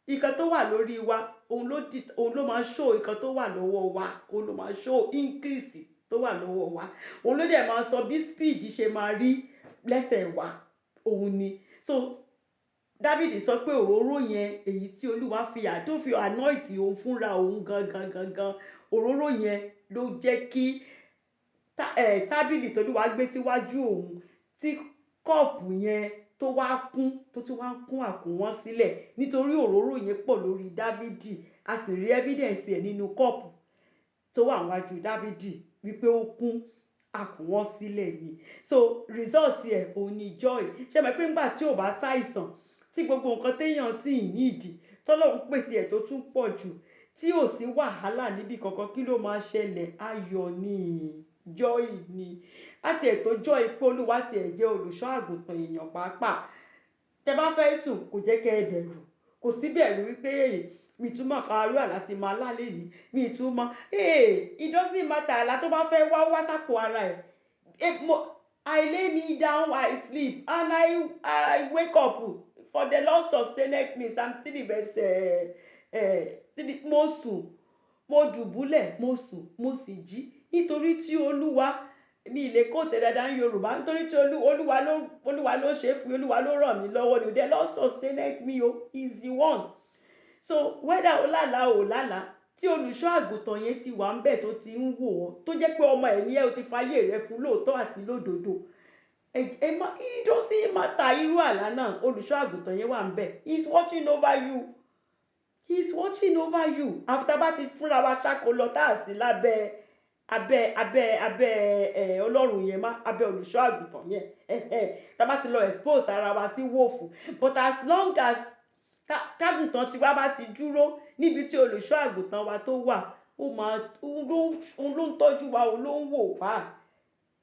nǹkan tó wà lórí wa, òun ló máa show nǹkan tó wà lọ́wọ́ wa. Òun ló máa show increase tó wà lọ́wọ́ wa. Òun ló dẹ̀ máa sọ bí speed ṣe máa rí lẹ́sẹ̀ wa. Òun ni. So David sọ pé òróró yẹn, èyí tí Olúwa fi tó fi anoint òun fúnra òun gangan gangan, òróró yẹn ló jẹ́ kí tábìlì tolúwa gbé síwájú òun, tí kọ́ọ̀pù yẹn tó wá kún, tó tún wá kún àkúnwọ́n sílẹ̀. Nítorí òróró yẹn pọ̀ lórí Dávidi, a sì rí evidence ẹ̀ nínú kọ́ọ̀pù tó wà níwájú Dávidi wípé ó kún àkúnwọ́n sílẹ̀ ni. So result ẹ̀, òun ni joy. Ṣé mọ̀ pé ńgbà tí ò bá ṣàìsàn, tí gbogbo nǹkan téèyàn sì nídìí, tọ́lọ́run pèsè ẹ̀ tó tún pọ̀ jù, tí ò sí wàhálà níbi kankan, kí ló máa ṣẹlẹ̀? Ayọ̀ ni, joy ni. Láti ẹ̀ tó joy pé Olúwa tiẹ̀ jẹ́ olùṣọ́ àgùntàn èèyàn pàápàá, tẹ bá fẹ́ sùn, kò jẹ́ kẹ́ ẹ bẹ̀rù. Kò sí bẹ̀rù wípé mi túmọ̀ kan arú àlá tí máa lálẹ́ yìí, mi túmọ̀. It doesn't matter. Àlá tó bá fẹ́ wá, wá sápò ara ẹ̀. I lay me down, I sleep, and I wake up, for the Lord sustained me. Psalm 3 verse 3. Mo sùn, mo dùbúlẹ̀, mo sùn, mo sì jí, nítorí tí Olúwa, mi lè kó tẹ dáadáa ní Yorùbá, nítorí tí Olúwa ló ṣe é fún mi, Olúwa ló ràn mí lọ́wọ́ ni. The Lord sustained me o, he is the one. So whether o lálàá o lálàá. Tí olùṣọ́ àgùntàn yẹn ti wà ńbẹ̀, tó ti ń wò ọ́, tó jẹ́ pé ọmọ ẹ̀ ní ẹ́, o ti fayé rẹ fún lóòótọ́ àti lódodo, ẹ má, it doesn't matter irú àlá náà, olùṣọ́ àgùntàn yẹn wà ńbẹ̀. He is watching over you, he is watching over you. After bá ti fúnra wa ṣáko lọ, tá a sí lábẹ́ abẹ́ ẹ Ọlọ́run yẹn má, abẹ́ olùṣọ́ àgùntàn yẹn, tá a bá ti lọ expose ara wa sí wolf. But as long as tágùntàn tiwa bá ti dúró níbi tí olùṣọ́ àgùntàn wa tó wà, ó máa òun ló ń tọ́jú wa, òun ló ń wò wá,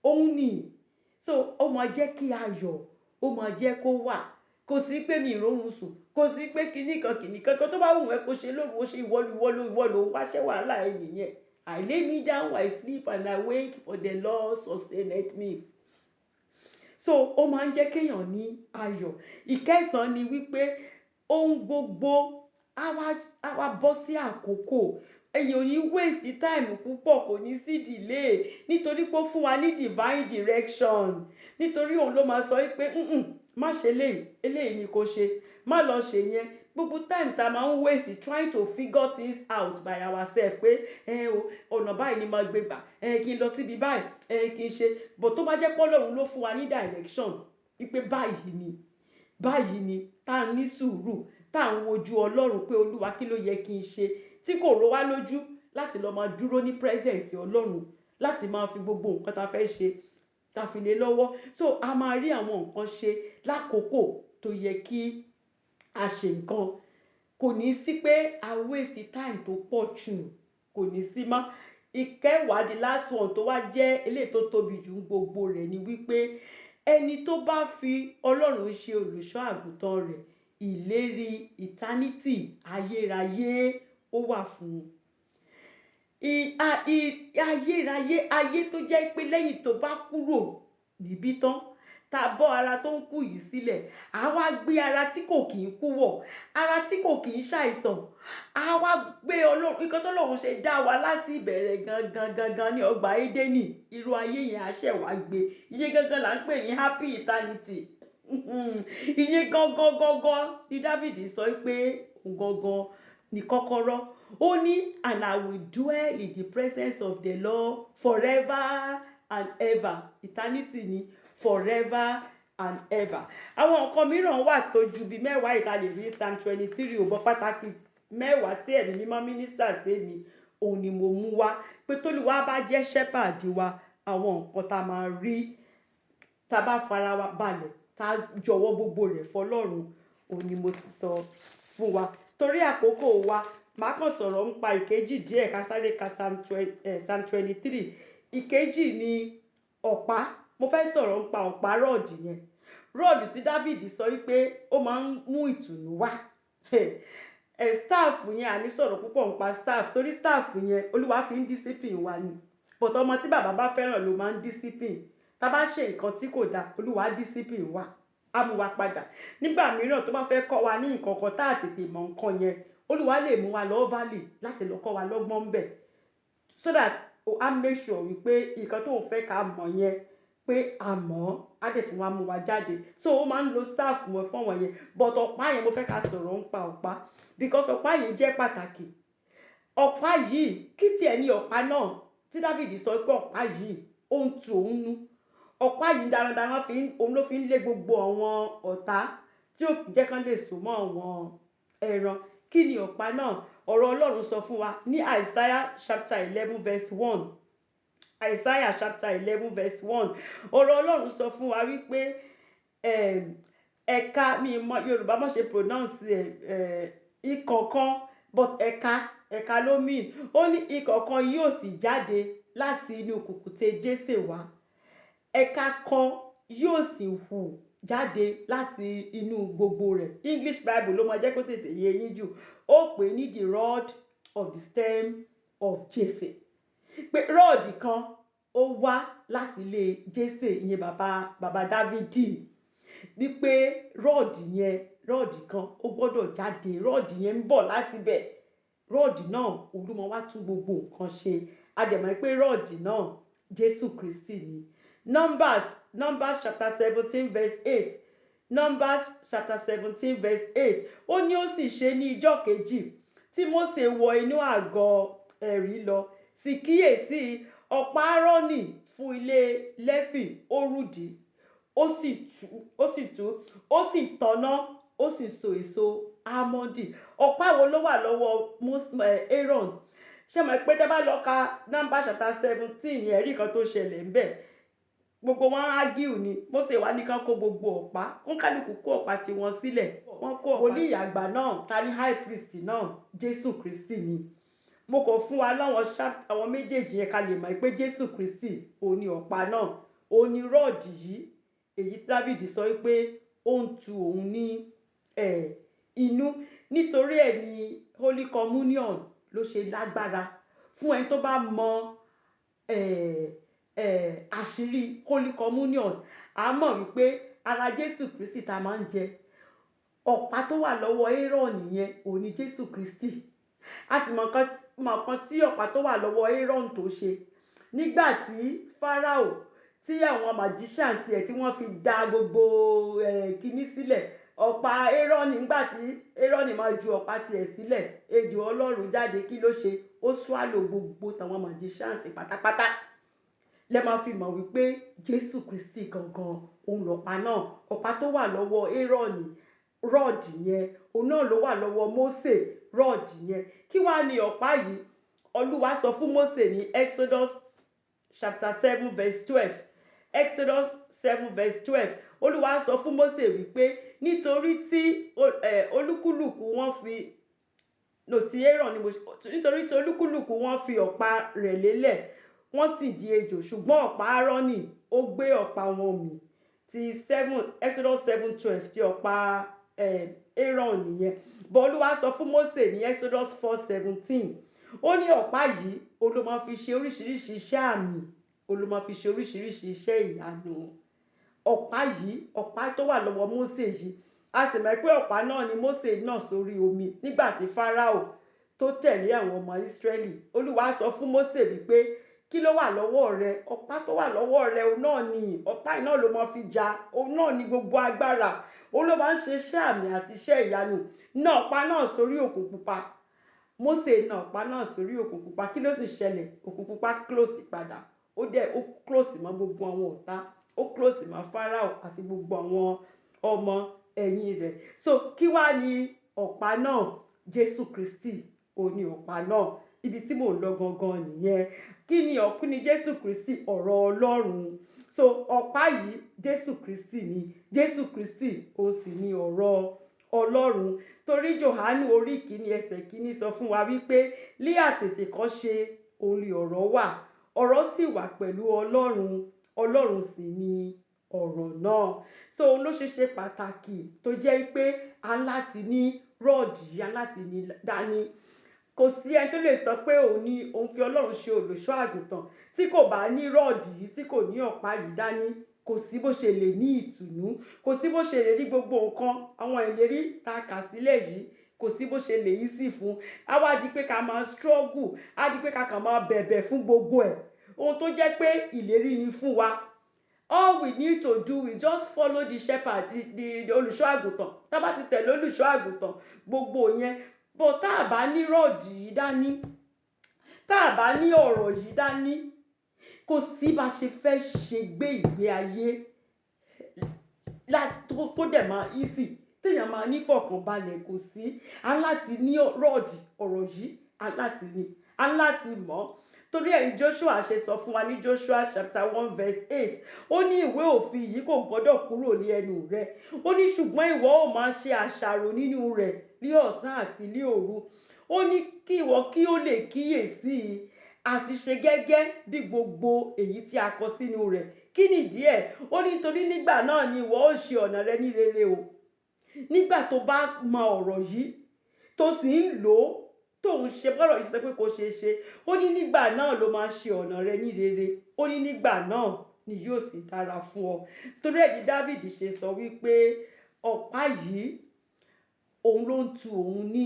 òun ni. So ó máa jẹ́ kí ayọ̀, ó máa jẹ́ kó wà. Kò sí pé mi ìrórun sùn, kò sí pé kinní kan kinní kan kan tó bá wù ẹ́ kó ṣe lóru, ó ṣe. Ìwọ ìwọ ló ìwọ ló ń wáṣẹ́, wàhálà ẹ nìyẹn. I lay me down, I sleep and I wake, for the Lord sustaineth me. So ó máa ń jẹ́ kéèyàn ní ayọ̀. Ìkẹsàn-án ni wípé ohun gbogbo á wá bọ́ sí àkókò. Èyàn ò ní waste time púpọ̀, kò ní sí delay, nítorí pé ó fún wa ní divine direction, nítorí òun ló máa sọ wípé, "Má ṣe eléyìí, eléyìí ni kò ṣe, má lọ ṣe yẹn." Gbogbo time tá a máa ń waste trying to figure things out by ourselves, pé ẹ o, ọ̀nà báyìí ni máa gbé gbà, ẹ kí n lọ síbi báyìí, ẹ kí n ṣe. But tó bá jẹ́ pé Ọlọ́run ló fún wa ní direction wípé báyìí ni, báyìí ni, tá a ní sùúrù, tá à ń wojú Ọlọ́run pé, "Olúwa, kí ló yẹ kí n ṣe?" tí kò ro wá lójú láti lọ máa dúró ní presence Ọlọ́run, láti máa fi gbogbo nǹkan tá a fẹ́ ṣe, tá a fi lé lọ́wọ́, so a máa rí àwọn nǹkan ṣe lákòókò tó yẹ kí a ṣe nǹkan. Kò ní sí pé a waste time tó pọ̀ jù, kò ní sí mọ́. Ìkẹwàá, the last one, tó wá jẹ́ eléyìí tó tóbi jù gbogbo rẹ̀, ni wípé ẹni tó bá fi Ọlọ́run ṣe olùṣọ́ àgùntàn rẹ̀, ìlérí eternity, ayérayé, ó wà fún un. Ayérayé, ayé tó jẹ́ pé lẹ́yìn tó bá kúrò níbí tán, tá a bọ́ ara tó ń kú yìí sílẹ̀, a wá gbé ara tí kò kì í kú wọ̀, ara tí kò kì í ṣàìsàn. A wá gbé Ọlọ́run, nǹkan tọ́lọ́run ṣe dá wa láti ìbẹ̀rẹ̀ gangan gangan ní ọgbà Édẹ́nì, irú ayé yẹn a ṣẹ̀ wá gbé. Iye gangan là ń pè ní happy eternity. Iye gangan gangan ni David sọ pé òun gangan ní kọ́kọ́rọ́. Ó ní, "And I will dwell in the presence of the Lord forever and ever." Eternity ni forever and ever. Àwọn nǹkan mìíràn wà tó ju bíi 10 ìta lè rí Psalm 23 ò bọ́. Pàtàkì 10 tí Ẹ̀mí Mímọ́ minister sí mi, òun ni mo mú wá, pé tólúwa bá jẹ́ shepherd wa, àwọn nǹkan tá a máa rí tá a bá fara wa balẹ̀, tá a jọ̀wọ́ gbogbo rẹ̀ fọlọ́run, òun ni mo ti sọ fún wa. Torí àkókò wa, màá kàn sọ̀rọ̀ nípa ìkejì díẹ̀, ká sáré ka Psalm 23. Ìkejì ni ọ̀pá. Mo fẹ́ sọ̀rọ̀ nípa ọ̀pá, rod yẹn, rod tí David sọ wípé ó máa ń mú ìtùnú wá. Ẹ staff yẹn, àní sọ̀rọ̀ púpọ̀ nípa staff, torí staff yẹn, Olúwa fi ń discipline wa ni. But ọmọ tí bàbá bá fẹ́ràn ló máa ń discipline. Tá a bá ṣe nǹkan tí kò dáa, Olúwa discipline wa, á mú wa padà. Nígbà mìíràn, tó bá fẹ́ kọ́ wa ní nǹkan kan tá a tètè mọ̀ nǹkan yẹn, Olúwa lè mú wa lọ valley láti lọ kọ́ wa lọ́gbọ́n ńbẹ̀, so that á make sure wípé nǹkan tó ń fẹ́ ká mọ̀ yẹn, pé a mọ̀ ọ́, á dẹ̀ tún wá mú wa jáde. So ó máa ń lo staff wọn fún wọn yẹn. But ọ̀pá yẹn, mo fẹ́ ká sọ̀rọ̀ nípa ọ̀pá, because ọ̀pá yìí jẹ́ pàtàkì. Ọ̀pá yìí, kí tiẹ̀ ní ọ̀pá náà tí David sọ pé ọ̀pá yìí, ó ń tu òun nú? Ọ̀pá yìí darandaran fi ń, òun ló fi ń lé gbogbo àwọn ọ̀tá tí ò jẹ́ kán lè sùn mọ́ àwọn ẹran. Kí ni ọ̀pá náà? Ọ̀rọ̀ Ọlọ́run sọ fún wa ní Isaiah chapter 11 verse 1. Isaiah chapter 11 verse 1, ọ̀rọ̀ Ọlọ́run sọ fún wa wípé ẹ̀ka, mi mọ Yorùbá má ṣe pronounce ẹ̀, ikọ̀ kan, but ẹ̀ka, ẹ̀ka ló mean. Ó ní ikọ̀ kan yóò sì jáde láti inú kùkùté Jésè wá, ẹ̀ka kan yóò sì hù jáde láti inú gbogbo rẹ̀. English Bible ló máa jẹ́ kó tètè yé yín jù. Ó pè ní the rod of the stem of Jesse, pé rod kan ó wá láti ilé Jesse, ìyẹn bàbá Dávidi, wípé rod yẹn, rod kan ó gbọ́dọ̀ jáde, rod yẹn ń bọ̀ láti bẹ̀. Rod náà, òun ló máa wá tún gbogbo nǹkan ṣe. A dẹ̀ mọ̀ pé rod náà, Jésù Kristi ni. Numbers chapter 17 verse 8, Numbers chapter 17 verse 8, ó ní, ó sì ṣe ní ijọ́ kejì Tí Mósè wọ inú àgọ́ ẹ̀rí lọ, sì kíyèsí, ọ̀pá Áárónì fún ilé Léfì, ó rúdìí, ó sì tú, ó sì tọ́nà, ó sì so èso ámọ́ndì. Ọ̀pá wo ló wà lọ́wọ́ Aaron? Ṣé mọ̀ pé tẹ́ bá lọ ka Number chapter 17, ẹ̀rí kan tó ṣẹlẹ̀ ńbẹ̀, gbogbo wọn argue ni. Mósè wá ní kán kó gbogbo ọ̀pá, kó kálukú kó ọ̀pá tiwọn sílẹ̀. Wọ́n kó wòlíì àgbà náà. Ta ní high priest náà? Jésù Kristi ni. Mo kàn fún wa láwọn àwọn méjèèjì yẹn ká lè mọ̀ pé Jésù Kristi òun ni ọ̀pá náà, òun ni rod yìí, èyí tí David sọ wípé ó ń tu òun ní inú. Nítorí ẹ̀ ní Holy Communion ló ṣe lágbára fún ẹni tó bá mọ àṣírí Holy Communion. A mọ̀ wípé ara Jésù Kristi tá a máa ń jẹ, ọ̀pá tó wà lọ́wọ́ Aaron yẹn, òun ni Jésù Kristi. A sì mọ̀ nǹkan tí ọ̀pá tó wà lọ́wọ́ Aaron tó ṣe nígbà tí Pharaoh, tí àwọn magicians ẹ̀, tí wọ́n fi da gbogbo kinní sílẹ̀. Ọ̀pá Aaron, nígbà tí Aaron máa ju ọ̀pá tiẹ̀ sílẹ̀, ejò Ọlọ́run jáde. Kí ló ṣe? Ó swallow gbogbo tàwọn magicians pátápátá. Lẹ máa fi mọ̀ wípé Jésù Kristi gangan òun lọ̀pá náà. Ọ̀pá tó wà lọ́wọ́ Aaron, rod yẹn, òun náà ló wà lọ́wọ́ Mósè, rod yẹn. Kí wàá ní ọ̀pá yìí? Olúwa sọ fún Mósè ní Exodus chapter 7 verse 12, Exodus 7 verse 12. Olúwa sọ fún Mósè wípé nítorí tí olúkúlùkù wọn fi no ti Aaron ni mo, nítorí tí olúkúlùkù wọn fi ọ̀pá rẹ̀ lélẹ̀, wọ́n sì di ejò, ṣùgbọ́n ọ̀pá Áárónì, ó gbé ọ̀pá wọn mì. Ti seven, Exodus 7:12, ti ọ̀pá Aaron nìyẹn. But Olúwa sọ fún Mósè ní Exodus 4:17, ó ní ọ̀pá yìí, ó ló máa fi ṣe oríṣiríṣi iṣẹ́ àmì, ó ló máa fi ṣe oríṣiríṣi iṣẹ́ ìyanu. Ọ̀pá yìí, ọ̀pá tó wà lọ́wọ́ Mósè yìí, a sì mọ̀ pé ọ̀pá náà ni Mósè náà sórí omi nígbà tí Fáráò tó tẹ̀lé àwọn ọmọ Ísírẹ́lì. Olúwa sọ fún Mósè wípé, kí ló wà lọ́wọ́ rẹ? Ọ̀pá tó wà lọ́wọ́ rẹ, òun náà ni ọ̀pá yìí náà ló máa fi jà, òun náà ni gbogbo agbára, òun ló máa ń ṣe iṣẹ́ àmì àti iṣẹ́ ìyanu náà. Ọ̀pá náà sórí Òkun Pupa. Mósè na ọ̀pá náà sórí Òkun Pupa. Kí ló sì ṣẹlẹ̀? Òkun Pupa close padà. Ó dẹ̀ ó close mọ́ gbogbo àwọn ọ̀tá, ó close mọ́ Fáráò àti gbogbo àwọn ọmọ ẹ̀yìn rẹ̀. So kí wá ní ọ̀pá náà? Jésù Kristi òun ni ọ̀pá náà. Ibi tí mò ń lọ gangan nìyẹn. Kí ni ọ̀kú ni Jésù Kristi? Ọ̀rọ̀ Ọlọ́run. So ọ̀pá yìí, Jésù Kristi ni. Jésù Kristi òun sì ni ọ̀rọ̀ Ọlọ́run, torí Jòhánù orí 1 ẹsẹ̀ 1 sọ fún wa wípé ní àtètèkọ́ṣe òun ni ọ̀rọ̀ wà, ọ̀rọ̀ sì wà pẹ̀lú Ọlọ́run, Ọlọ́run sì ni ọ̀rọ̀ náà. So òun ló ṣe ṣe pàtàkì tó jẹ́ pé a láti ní rod yìí, a láti ní dání. Kò sí ẹni tó lè sọ pé òun ní òun fi Ọlọ́run ṣe olùṣọ́ àgùntàn tí kò bá ní rod yìí, tí kò ní ọ̀pá yìí dání. Kò sí bó ṣe lè ní ìtùnú, kò sí bó ṣe lè rí gbogbo nǹkan, àwọn ìlérí tá a kà sílẹ̀ yìí, kò sí bó ṣe lè yí sí fún. Á wá di pé ká máa struggle, á di pé ká kàn máa bẹ̀bẹ̀ fún gbogbo ẹ̀, ohun tó jẹ́ pé ìlérí ni fún wa. All we need to do is just follow the shepherd, the olùṣọ́ àgùntàn. Tá bá ti tẹ̀lé olùṣọ́ àgùntàn, gbogbo yẹn bó. Tá a bá ní rod yìí dání, tá a bá ní ọ̀rọ̀ yìí dání, kò sí bá ṣe fẹ́ ṣe gbé ìgbé ayé tó dẹ̀ máa easy, téèyàn máa ní fọkànbalẹ̀. Kò sí. A láti ní rod, ọ̀rọ̀ yìí, a láti ní, a láti mọ̀. Torí ẹ̀ ní Joshua ṣe sọ fún wa ní Joshua chapter 1 verse 8, ó ní ìwé òfin yìí kò gbọ́dọ̀ kúrò ní ẹnu rẹ, ó ní ṣùgbọ́n ìwọ ó máa ṣe àṣàrò nínú rẹ̀ ní ọ̀sán àti ní òru, ó ní kí ìwọ kí ó lè kíyèsí i àti ṣe gẹ́gẹ́ bí gbogbo èyí tí a kọ sínú rẹ̀. Kí nìdí ẹ̀? Ó ní nítorí nígbà náà ni ìwọ ó ṣe ọ̀nà rẹ ní rere o. Nígbà tó bá mọ ọ̀rọ̀ yìí, tó sì ń lò ó, tó ń ṣe bọ́rọ̀ yìí sọ pé kò ṣeé ṣe, ó ní nígbà náà ló máa ṣe ọ̀nà rẹ ní rere, ó ní nígbà náà ni yóò sì dára fún ọ. Torí ẹ̀ ní David ṣe sọ wípé ọ̀pá yìí, òun ló ń tu òun ní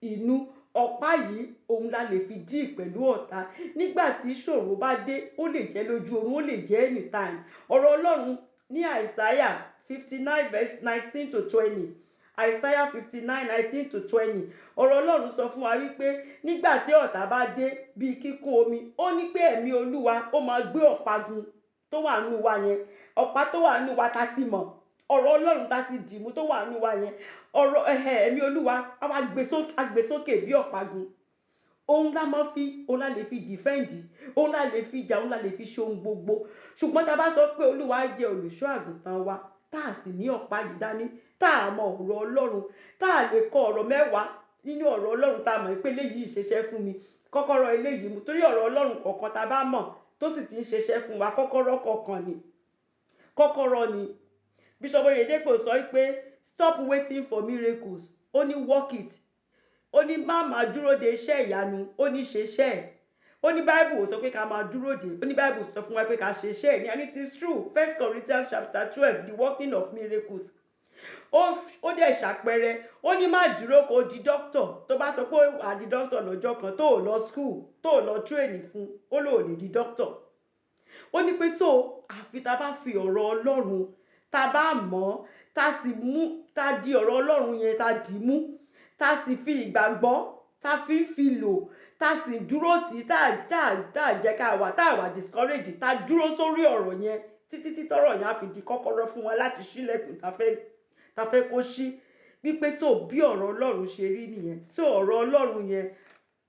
inú. Ọ̀pá yìí, òun la lè fi deal pẹ̀lú ọ̀tá nígbà tí ìṣòro bá dé. Ó lè jẹ́ lójú oorun, ó lè jẹ́ anytime. Ọ̀rọ̀ Ọlọ́run ní Isaiah 59 verse 19 to 20. Isaiah 59:19 to 20. Ọ̀rọ̀ Ọlọ́run sọ fún wa wípé nígbà tí ọ̀tá bá dé bíi kíkún omi, ó ní pé ẹ̀mí Olúwa ó máa gbé ọ̀págun tó wà nínú wa yẹn, ọ̀pá tó wà nínú wa tá ti mọ̀, ọ̀rọ̀ Ọlọ́run tá ti dìmú tó wà nínú wa yẹn, ọ̀rọ̀ ẹ̀mí Olúwa á wá gbé sókè bí ọ̀págun. Òun la máa fi, òun la lè fi defend, òun la lè fi jà, òun la lè fi ṣe ohun gbogbo. Ṣùgbọ́n tá a bá sọ pé Olúwa jẹ́ olùṣọ́ àgùntàn wa, tá a sì ní ọ̀pá yìí dání, tá a mọ ọ̀rọ̀ Ọlọ́run, tá a lè kọ ọ̀rọ̀ 10 nínú ọ̀rọ̀ Ọlọ́run, tá a mọ̀ pé eléyìí ṣiṣẹ́ fún mi, kọ́kọ́rọ́ eléyìí mú, torí ọ̀rọ̀ Ọlọ́run kọ̀ọ̀kan tá a bá mọ̀ tó sì ti ń ṣiṣẹ́ fún wa, kọ́kọ́rọ́ kọ̀ọ̀kan ni, kọ́kọ́rọ́ ni. Bishop Oyedepo sọ pé, "Stop waiting for miracles." Ó ní, "Work it." Ó ní má máa dúró de iṣẹ́ ìyanu, ó ní ṣe iṣẹ́ ẹ̀. Ó ní Bible sọ pé ká máa dúró de, ó ní Bible sọ fún wa pé ká ṣe iṣẹ́ ẹ̀ ní. And it is true. First Corinthians chapter 12, the working of miracles. Ó dẹ̀ ṣàpẹẹrẹ, ó ní má dúró kó di doctor. Tó bá sọ pé wà á di doctor lọ́jọ́ kan, tó ò lọ school, tó ò lọ train fún, ó lò lè di doctor. Ó ní pé so àfi tá a bá fi ọ̀rọ̀ Ọlọ́run, tá a bá mọ̀, tá a sì mú, tá a di ọ̀rọ̀ Ọlọ́run yẹn, tá a dì í mú, tá a sì fi ìgbàgbọ́, tá a fi ń fi lò, tá a sì dúró tì í, tá a jẹ́ ká wà, tá a wà discourage, tá a dúró sórí ọ̀rọ̀ yẹn títí tí tọ́rọ̀ yẹn á fi di kọ́kọ́rọ́ fún wa láti ṣílẹ̀kùn tá a fẹ́ kó ṣí. Wípé so bí ọ̀rọ̀ Ọlọ́run ṣe rí nìyẹn. So ọ̀rọ̀ Ọlọ́run yẹn,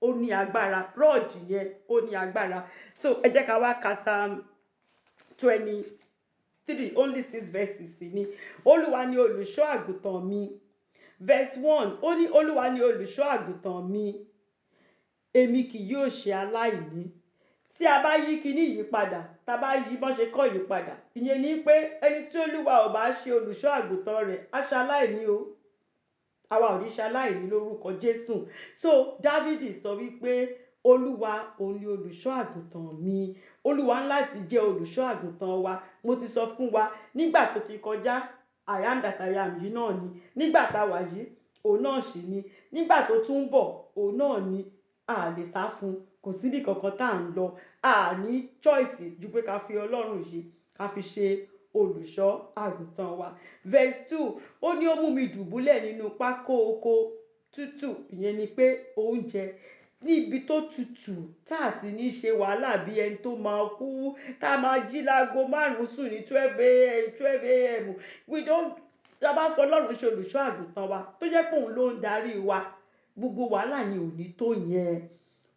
ó ní agbára. Rod yẹn, ó ní agbára. So ẹ jẹ́ ká wá ka Psalm 23, only six verses ni. Olúwa ni olùṣọ́ àgùntàn mi. Verse 1, ó ní, "Olúwa ni olùṣọ́ àgùntàn mi, èmi kì yóò ṣe aláìní." Tí a bá yí kinní yìí padà, tá a bá yí bọ́n ṣe kọ́ yìí padà, ìyẹn ni pé ẹni tí Olúwa ò bá ṣe olùṣọ́ àgùntàn rẹ̀ á ṣaláìní o. Àwa ò ní ṣaláìní lórúkọ Jésù. So Dávídì sọ wípé Olúwa òun ni olùṣọ́ àgùntàn mi. Olúwa ń láti jẹ́ olùṣọ́ àgùntàn wa. Mo ti sọ fún wa nígbà tó ti kọjá, "I am that I am" yìí náà ni. Nígbà tá a wà yìí, òun náà sì ni. Nígbà tó tún ń bọ̀, òun náà ni. A lè sá fún, kò síbi kankan tá à ń lọ. A ní choice ju pé ká fi Ọlọ́run yìí, ká fi ṣe olùṣọ́ àgùntàn wa. Verse 2, ó ní ó mú mi dùbúlẹ̀ nínú pápá oko tútù. Ìyẹn ni pé oúnjẹ ní ibi tó tutù, tá a ti ní ṣe wàhálà bí ẹni tó máa kú, tá a máa jí láago 5, sùn ní 12 a.m., 12 a.m. We don't. Tá a bá fọlọ́run ṣe olùṣọ́ àgùntàn wa, tó jẹ́ pé òun ló ń darí wa, gbogbo wàhálà yẹn ò ní tó yẹn.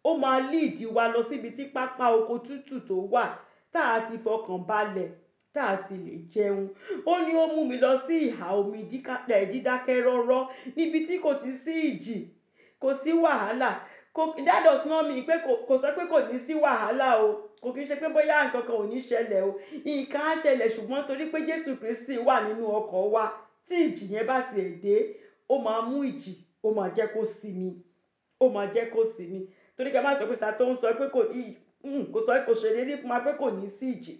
Ó máa lead wa lọ síbi tí pápá oko tútù tó wà, tá a ti fọkàn balẹ̀, tá a ti lè jẹun. Ó ní ó mú mi lọ sí ìhà omi dídákẹ́ rọ́rọ́, níbi tí kò ti sí ìjì, kò sí wàhálà. Kò, that does not mean pé kò sọ pé kò ní sí wàhálà o. Kò kí n ṣe pé bóyá nǹkan kan ò ní ṣẹlẹ̀ o. Nǹkan á ṣẹlẹ̀, ṣùgbọ́n torí pé Jésù Kristi wà nínú ọkọ̀ wa, tí ìjì yẹn bá tiẹ̀ dé, ó máa mú ìjì, ó máa jẹ́ kó sinmi, ó máa jẹ́ kó sinmi. Torí kí a má sọ pé tó ń sọ pé kò sọ, kò ṣèlérí fún wa pé kò ní sí ìjì.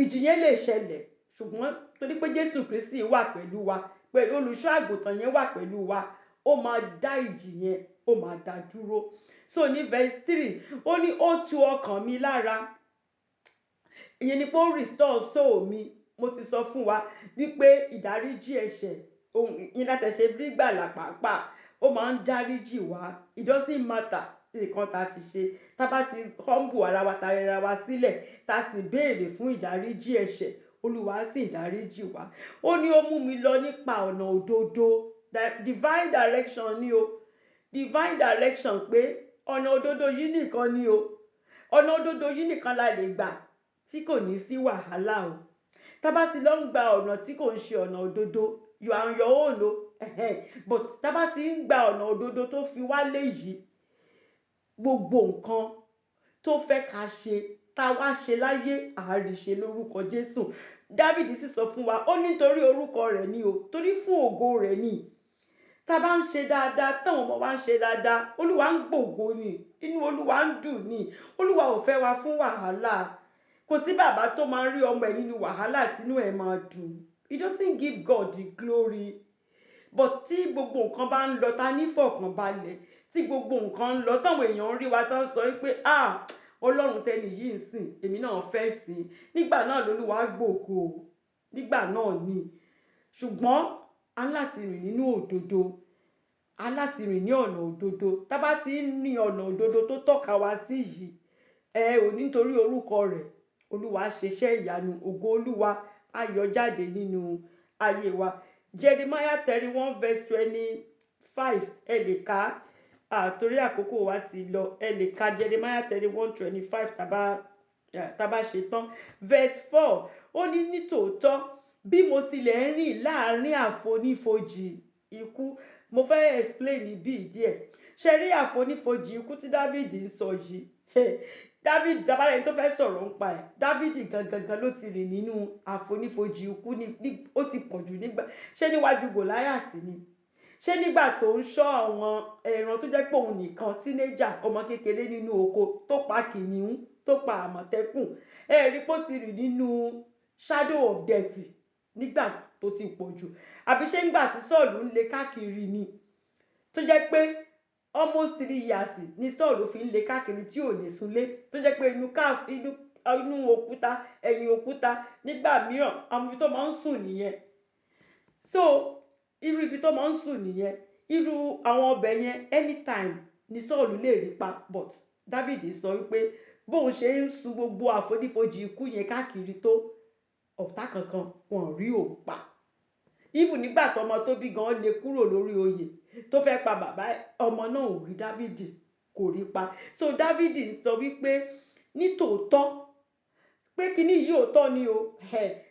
Ìjì yẹn lè ṣẹlẹ̀, ṣùgbọ́n torí pé Jésù Kristi wà pẹ̀lú wa, pẹ̀lú olùṣọ́ àgùntàn yẹn wà pẹ̀lú wa, ó máa dá ìjì yẹn, ó máa dá dúró. So ní verse 3, ó ní ó tu ọkàn mi lára. Ìyẹn ni pé ó restore soul mi. Mo ti sọ fún wa wípé ìdáríjì ẹ̀ṣẹ̀ ohun ìyẹn láti ṣe rí gbàlà pàápàá, ó máa ń dáríjì wá. It doesn't matter nǹkan tá a ti ṣe, tá a bá ti humble ara wa, tá a rẹra wa sílẹ̀, tá a sì béèrè fún ìdáríjì ẹ̀ṣẹ̀, Olúwa sì dáríjì wá. Ó ní ó mú mi lọ nípa ọ̀nà òdodo. Divine direction ni o, divine direction, pé ọ̀nà òdodo yìí nìkan ni o. Ọ̀nà òdodo yìí nìkan la lè gbà tí kò ní sí wàhálà o. Tá bá ti lọ ń gba ọ̀nà tí kò ń ṣe ọ̀nà òdodo, you are on your own o. But tá bá ti ń gba ọ̀nà òdodo tó fi wálé yìí, gbogbo nǹkan tó fẹ́ ká ṣe, tá a wá ṣe láyé, àárí ṣe lórúkọ Jésù. Dávìdì sì sọ fún wa, ó nítorí orúkọ rẹ̀ ni o, torí fún ògo rẹ̀ ni. Tá a bá ń ṣe dáadáa, táwọn ọmọ wa ń ṣe dáadáa, Olúwa ń gbògo ni, inú Olúwa ń dùn ni. Olúwa ò fẹ́ wa fún wàhálà. Kò sí bàbá tó máa ń rí ọmọ ẹ̀ nínú wàhálà tínú ẹ̀ máa dùn. It doesn't give God the glory. But tí gbogbo nǹkan bá ń lọ, ta nífọ̀kànbalẹ̀, tí gbogbo nǹkan ń lọ, táwọn èèyàn ń rí wa, tán sọ pé, "Ah, Ọlọ́run tẹni yìí ń sìn, èmi náà fẹ́ sìn," nígbà náà lolúwa gbògo, nígbà náà ni. Ṣùgbọ́n A ní láti rìn nínú òdodo, a ní láti rìn ní ọ̀nà òdodo. Tá bá ti ń ní ọ̀nà òdodo tó tọ́ka wa sí yìí, ẹ ò nítorí orúkọ rẹ̀, Olúwa ṣiṣẹ́ ìyanu, ògo Olúwa á yọ jáde nínú ayé wa. Jeremiah 31 verse 25, ẹ lè kà á, torí àkókò wa ti lọ. Ẹ lè ka Jeremiah 31:25 tá bá ṣe tán. Verse 4, ó ní, "Nítòótọ́, bí mo tilẹ̀ ń rìn láàrin àfonífojì ikú." Mo fẹ́ explain bí díẹ̀ ṣe rí àfonífojì ikú tí David ń sọ yìí. David tabalẹ̀ tó fẹ́ sọ̀rọ̀ ń pa ẹ̀, David gangan ló ti rìn nínú àfonífojì ikú ní, ó ti pọ̀ jù nígbà. Ṣé níwájú Gòláyàtì ni? Ṣé nígbà tó ń ṣọ́ àwọn ẹran, tó jẹ́ pé òun nìkan, teenager, ọmọ kékeré nínú oko, tó pa kìnìún, tó pa àmọ̀tẹ́kùn? Ẹ rí pé ó ti rìn nínú shadow of death nígbà tó ti pọ̀ jù. Àbí ṣé nígbà tí Sọ́ọ̀lù ń lé káàkiri ni, tó jẹ́ pé almost 3 years ni Sọ́ọ̀lù fi ń lé káàkiri tí ò lè súnlé, tó jẹ́ pé inú ká inú inú òkúta, ẹ̀yìn òkúta, nígbà mìíràn, àwọn ibi tó máa ń sùn nìyẹn. So irú ibi tó máa ń sùn nìyẹn, irú àwọn ọbẹ̀ yẹn, anytime ni Sọ́ọ̀lù lè rí pa. But David sọ wípé bóun ṣe ń sun gbogbo àfonífojì ikú yẹn káàkiri tó, ọ̀tá kankan wọn rí òun pa. Even nígbà tọmọ tó bí gan lè kúrò lórí oyè, tó fẹ́ pa bàbá, ọmọ náà ò rí David, kò rí pa. So David sọ wípé nítòótọ́, pé kíní yìí òótọ́ ni o,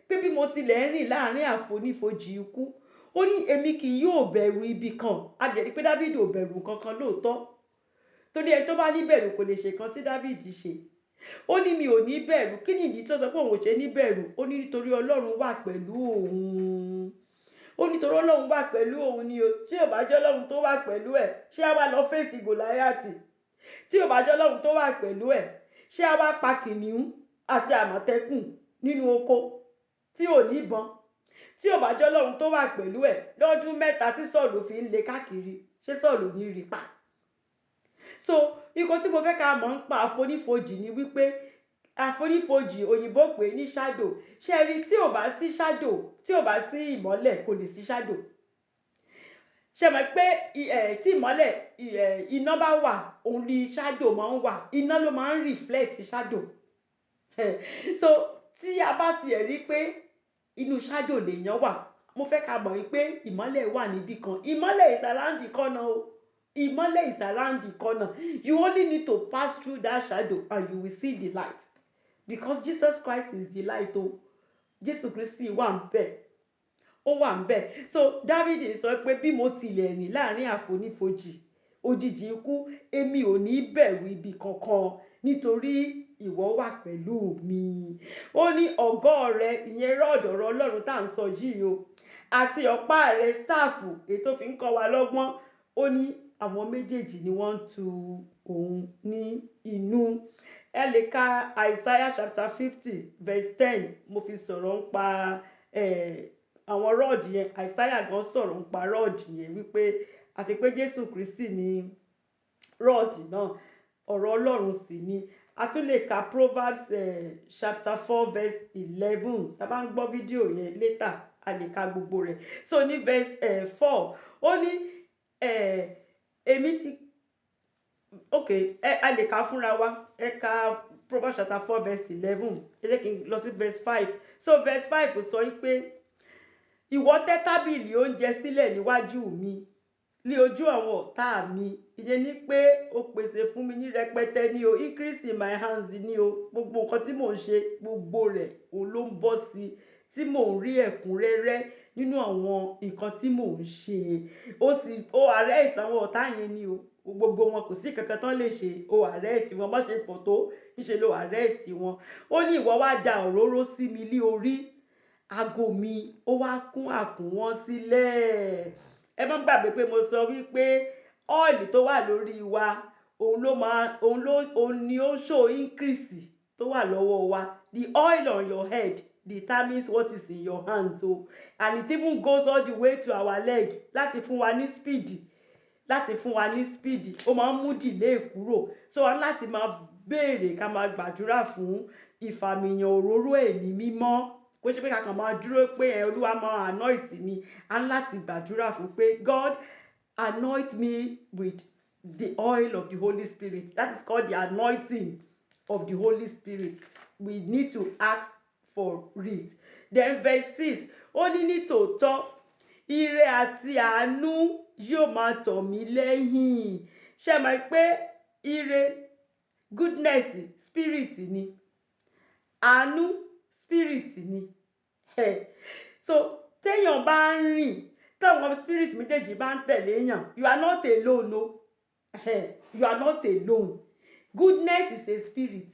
pé bí mo tilẹ̀ ń rìn láàrin àfonífojì ikú, ó ní èmi kì yóò bẹ̀rù ibi kan. A jẹ́ rí pé David ò bẹ̀rù kankan lóòótọ́, torí ẹni tó bá ní bẹ̀rù kò lè ṣe kan tí David ṣe. Ó ní mi ò ní bẹ̀rù. Kí ni ìdí tó sọ pé òun ò ṣe ní bẹ̀rù? Ó ní nítorí Ọlọ́run wà pẹ̀lú òun. Ó nítorí Ọlọ́run wà pẹ̀lú òun ni o. Tí ò bá jẹ́ Ọlọ́run tó wà pẹ̀lú ẹ̀, ṣé á wá lọ face Gòláyàtì? Tí ò bá jẹ́ Ọlọ́run tó wà pẹ̀lú ẹ̀, ṣé á wá pa kìnìún àti àmọ̀tẹ́kùn nínú oko tí ò ní ìbọn? Tí ò bá jẹ́ Ọlọ́run tó wà pẹ̀lú ẹ̀, lọ́dún 3 tí Sọ́ọ̀lù fi ń lé káàkiri, ṣé Sọ́ọ̀lù ní rí pa? So ikọ̀ tí mo fẹ́ ká mọ̀ ń pa àfonífojì ni wípé àfonífojì, òyìnbó pè ní shadow. Ṣé rí, tí ò bá sí shadow, tí ò bá sí ìmọ́lẹ̀, kò lè sí shadow. Ṣe mọ̀ pé tí ìmọ́lẹ̀, iná bá wà, òun ni shadow máa ń wà. Iná ló máa ń reflect shadow. So tí a bá tiẹ̀ rí pé inú shadow lèèyàn wà, mo fẹ́ ká mọ̀ wípé ìmọ́lẹ̀ wà níbì kan. Ìmọ́lẹ̀ is around the corner o. Ìmọ́lẹ̀ is around the corner. You only need to pass through that shadow and you will see the light, because Jesus Christ is the light o. Jésù Kristi wà ń bẹ̀, ó wà ń bẹ̀. So David sọ pé bí mo tilẹ̀ rìn láàrin àfonífojì òjìji ikú, èmi ò ní bẹ̀rù ibi kankan, nítorí ìwọ wà pẹ̀lú mi. Ó ní ọ̀gọ́ rẹ, ìyẹn rod, ọ̀rọ̀ Ọlọ́run tá à ń sọ yìí o, àti ọ̀pá rẹ, staff, èyí tó fi ń kọ́ wa lọ́gbọ́n, ó ní àwọn méjèèjì ni wọ́n ń tu òun ní inú. Ẹ lè ka Isaiah chapter 50 verse 10. Mo fi sọ̀rọ̀ ń pa àwọn rod yẹn. Isaiah gan sọ̀rọ̀ ń pa rod yẹn, wípé àti pé Jésù Kristi ni rod náà, ọ̀rọ̀ Ọlọ́run sì ni. A tún lè ka Proverbs chapter 4 verse 11. Tá a bá ń gbọ́ fídíò yẹn later, a lè ka gbogbo rẹ̀. So ní verse 4, ó ní èmi ti, ok, ẹ a lè ka fúnra wa. Ẹ ka Proverbs chapter 4 verse 11. Ẹ jẹ́ kí n lọ sí verse 5. So verse 5 sọ pé, "Ìwọ tẹ́ tábìlì oúnjẹ sílẹ̀ níwájú mi ní ojú àwọn ọ̀tá mi." Ìyẹn ni pé ó pèsè fún mi ní rẹpẹtẹ ní o. Increase in my hands ní o. Gbogbo nǹkan tí mò ń ṣe, gbogbo rẹ̀ òun ló ń bọ́ sí, tí mò ń rí ẹ̀kúnrẹ́rẹ́ nínú àwọn nǹkan tí mò ń ṣe. Ó sì ó arrest àwọn ọ̀tá yẹn ni o. Gbogbo wọn, kò sí kankan tán lè ṣe. Ó arrest wọn, má ṣe pọ̀ tó, níṣe ló arrest wọn. Ó ní ìwọ wá da òróró sí mi ní orí, ago mi ó wá kún àkúnwọ́n sílẹ̀. Ẹ má gbàgbé pé mo sọ wípé oil tó wà lórí wa, òun ló máa òun ló òun ni ó show increase tó wà lọ́wọ́ wa. The oil on your head determines what is in your hands o, and it even goes all the way to our leg láti fún wa ní speed, láti fún wa ní speed. Ó máa ń mú delay kúrò. So a láti máa béèrè, ká máa gbàdúrà fún ìfàmìyàn òróró ẹ̀mí mímọ́. Kó ṣe pé ká kàn máa dúró pé ẹ Olúwa máa anoint mi. A ní láti gbàdúrà fún pé, "God, anoint me with the oil of the Holy Spirit." That is called the anointing of the Holy Spirit. We need to ask for it. Then verse 6, ó ní, "Nítòótọ́ ire àti àánú yóò máa tọ̀ mí lẹ́yìn." Ṣe mọ̀ pé ire, goodness, spirit ni. Àánú, spirit ni. So téèyàn bá ń rìn, táwọn spirit méjèèjì bá ń tẹ̀lé èèyàn, you are not alone o. You are not alone. Goodness is a spirit,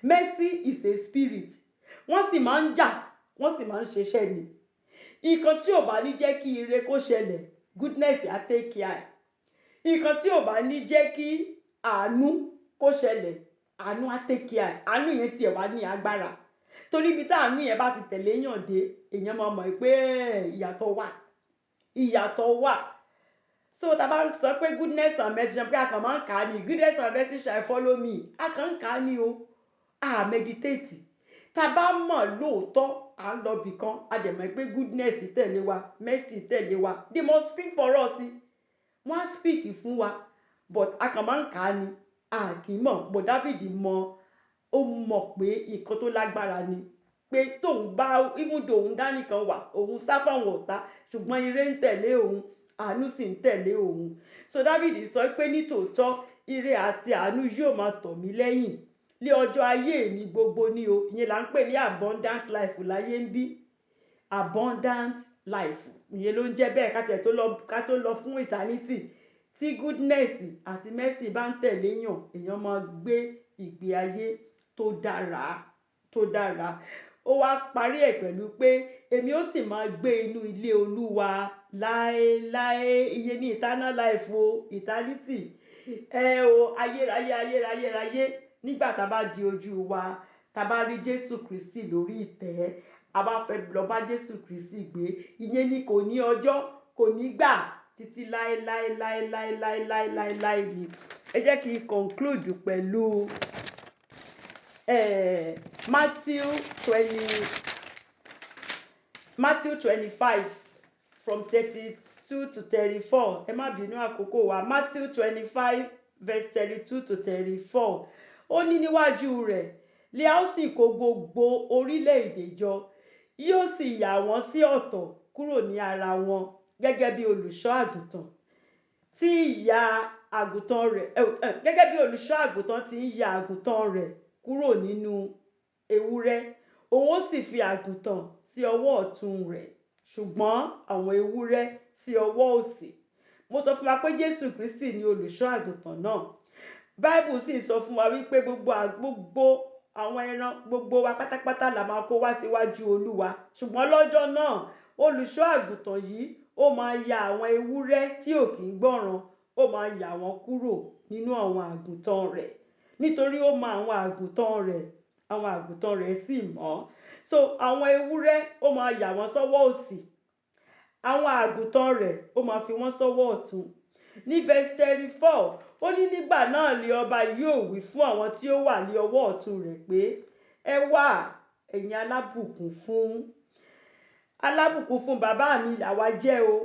mercy is a spirit. Wọ́n sì máa ń jà, wọ́n sì máa ń ṣiṣẹ́ ni. Nǹkan tí ò bá ní jẹ́ kí ire kó ṣẹlẹ̀, goodness á take care. Nǹkan tí ò bá ní jẹ́ kí àánú kó ṣẹlẹ̀, àánú á take care. Àánú yẹn tiẹ̀ wá ní agbára, torí ibi tá àánú yẹn bá ti tẹ̀lé èèyàn dé, èèyàn máa mọ̀ pé ìyàtọ̀ wà, ìyàtọ̀ wà. So tá a bá sọ pé goodness and mercy, ṣe pé a kàn máa ń kà á ní, "Goodness and mercy shall follow me," a kàn ń kà á ní o, a meditate. Tá a bá mọ̀ lóòótọ́, à ń lọ bì kan, a dẹ̀ mọ̀ pé goodness tẹ̀lé wa, mercy tẹ̀lé wa, they must speak for us. Wọ́n á speak fún wa, but a kàn máa ń kà á ní, a kì í mọ̀. But David mọ̀, ó mọ̀ pé nǹkan tó lágbára ni, pé tóun bá, even though òun dá nìkan wà, òun sá fáwọn ọ̀tá, ṣùgbọ́n ire ń tẹ̀lé òun, àánú sì ń tẹ̀lé òun. So David sọ pé, "Nítòótọ́ ire àti àánú yóò máa tọ̀ mí lẹ́yìn lé ọjọ́ ayé mi gbogbo ní o." Ìyẹn là ń pè ní abundant life láyé ń bí. Abundant life, ìyẹn ló ń jẹ́ bẹ́ẹ̀. Ká tẹ̀ tó lọ, ká tó lọ fún eternity, tí goodness àti mercy bá ń tẹ̀lé yàn, èèyàn máa gbé ìgbé ayé tó dára, tó dára. Ó wá parí ẹ̀ pẹ̀lú pé, "Èmi ó sì máa gbé inú ilé Olúwa láéláé." Iye ní eternal life o, eternity ẹ o, ayérayé, ayérayé, ayérayé. Nígbà tá a bá di ojú wa, tá a bá rí Jésù Kristi lórí ìtẹ́, a bá fẹ́ lọ bá Jésù Kristi gbé, ìyẹn ni kò ní ọjọ́, kò ní gbà, títí láéláéláéláéláéláéláé ni. Ẹ jẹ́ kí n conclude pẹ̀lú Matthew 25 from 32 to 34. Ẹ má bínú, àkókò wa. Matthew 25 verse 32 to 34. Ó ní, "Níwájú rẹ̀ lé a ó sì kó gbogbo orílẹ̀-èdè jọ, yóò sì yà wọ́n sí ọ̀tọ̀ kúrò ní ara wọn, gẹ́gẹ́ bí olùṣọ́ àgùntàn tí ìyá àgùntàn rẹ̀, gẹ́gẹ́ bí olùṣọ́ àgùntàn ti ń ya àgùntàn rẹ̀ kúrò nínú ewúrẹ́. Òun ó sì fi àgùntàn sí ọwọ́ ọ̀tún rẹ̀, ṣùgbọ́n àwọn ewúrẹ́ sí ọwọ́ òsì." Mo sọ fún wa pé Jésù Kristi ni olùṣọ́ àgùntàn náà. Bible sì sọ fún wa wípé gbogbo àwọn ẹran, gbogbo wa pátápátá la máa kó wá síwájú Olúwa. Ṣùgbọ́n lọ́jọ́ náà, olùṣọ́ àgùntàn yìí, ó máa ya àwọn ewúrẹ́ tí ò kì í gbọ́ràn, ó máa yà wọ́n kúrò nínú àwọn àgùntàn rẹ̀, nítorí ó mọ àwọn àgùntàn rẹ̀, àwọn àgùntàn rẹ̀ sì mọ̀. So àwọn ewúrẹ́, ó máa yà wọ́n sọ́wọ́ òsì, àwọn àgùntàn rẹ̀, ó máa fi wọ́n sọ́wọ́ ọ̀tún. Ní verse 34, ó ní, "Nígbà náà lé ọba yóò wí fún àwọn tí ó wà ní ọwọ́ ọ̀tún rẹ̀ pé, 'Ẹ wá, ẹ̀yin alábùkún fún bàbá mi,'" làwa jẹ́ o,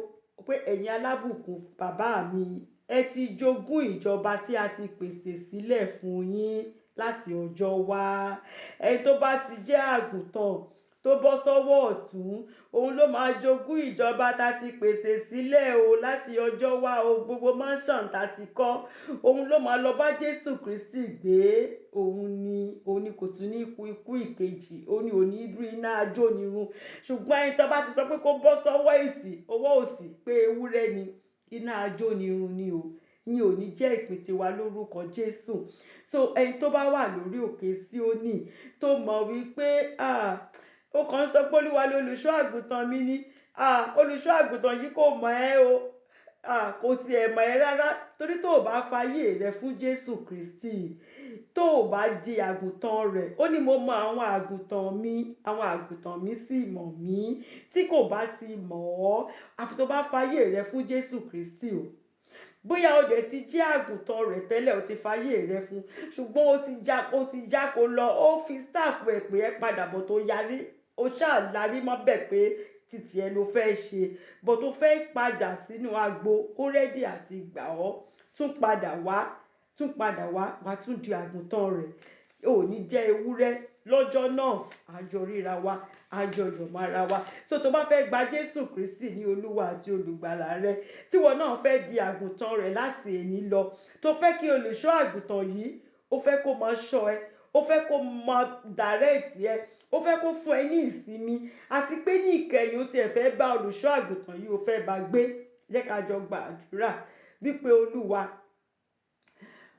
pé, "Ẹ̀yin alábùkún bàbá mi, ẹ ti jogún ìjọba tí a ti pèsè sílẹ̀ fún yín láti ọjọ́ wá." Ẹni tó bá ti jẹ́ àgùntàn tó bọ́ sọ́wọ́ ọ̀tún, òun ló máa jogún ìjọba tá ti pèsè sílẹ̀ o láti ọjọ́ wá o. Gbogbo mansion tá ti kọ́, òun ló máa lọ bá Jésù Kristi gbé. Òun ni kò tún ní ikú ikú ìkejì, òun ni ò ní rí iná ajónirun. Ṣùgbọ́n ẹni tó bá ti sọ pé kó bọ́ sọ́wọ́ èsì, ọwọ́ òsì, pé ewúrẹ́ ni, iná ajónirun ni o. Ní ò ní jẹ́ ìpín tiwa lórúkọ Jésù. So ẹni tó bá wà lórí òkè Síónì, tó mọ̀ wípé, ah, ó kàn ń sọ pé Olúwa ni olùṣọ́ àgùntàn mi ni, ah, olùṣọ́ àgùntàn yìí kò mọ̀ ẹ́ o. Ah, kò tiẹ̀ mọ̀ ẹ́ rárá, torí tó o bá fayé rẹ fún Jésù Kristi, tó o bá di àgùntàn rẹ̀. Ó ní, "Mo mọ àwọn àgùntàn mi, àwọn àgùntàn mi sì mọ̀ mí." Tí kò bá ti mọ̀ ọ́, àfi tó bá fayé rẹ fún Jésù Kristi o. Bóyá o dẹ̀ ti jẹ́ àgùntàn rẹ̀ tẹ́lẹ̀, o ti fayé rẹ fún, ṣùgbọ́n o ti já kó lọ, ó fi staff ẹ̀ pé ẹ padà bọ̀, tó yarí. O ṣáà larí mọ́ bẹ̀ pé títì ẹ ló fẹ́ ṣe, but ó fẹ́ padà sínú agbo. Ó ready àti gbà ọ́. Tún padà wá, tún padà wá, wàá tún di àgùntàn rẹ̀. Ò ní jẹ́ ewúrẹ́ lọ́jọ́ náà. Àjọ ríra wa, àjọ yọ̀mọ́ ara wa. So tó bá fẹ́ gba Jésù Kristi ní Olúwa àti Olùgbàlà rẹ, tíwọ náà fẹ́ di àgùntàn rẹ̀ láti èní lọ, tó fẹ́ kí olùṣọ́ àgùntàn yìí, ó fẹ́ kó máa ṣọ́ ẹ, ó fẹ́ kó máa direct ẹ, ó fẹ́ kó fún ẹ ní ìsinmi, àti pé ní ìkẹyìn ó tiẹ̀ fẹ́ bá olùṣọ́ àgùntàn yìí, ó fẹ́ bá gbé, jẹ́ ká jọ gbàdúrà wípé, "Olúwa,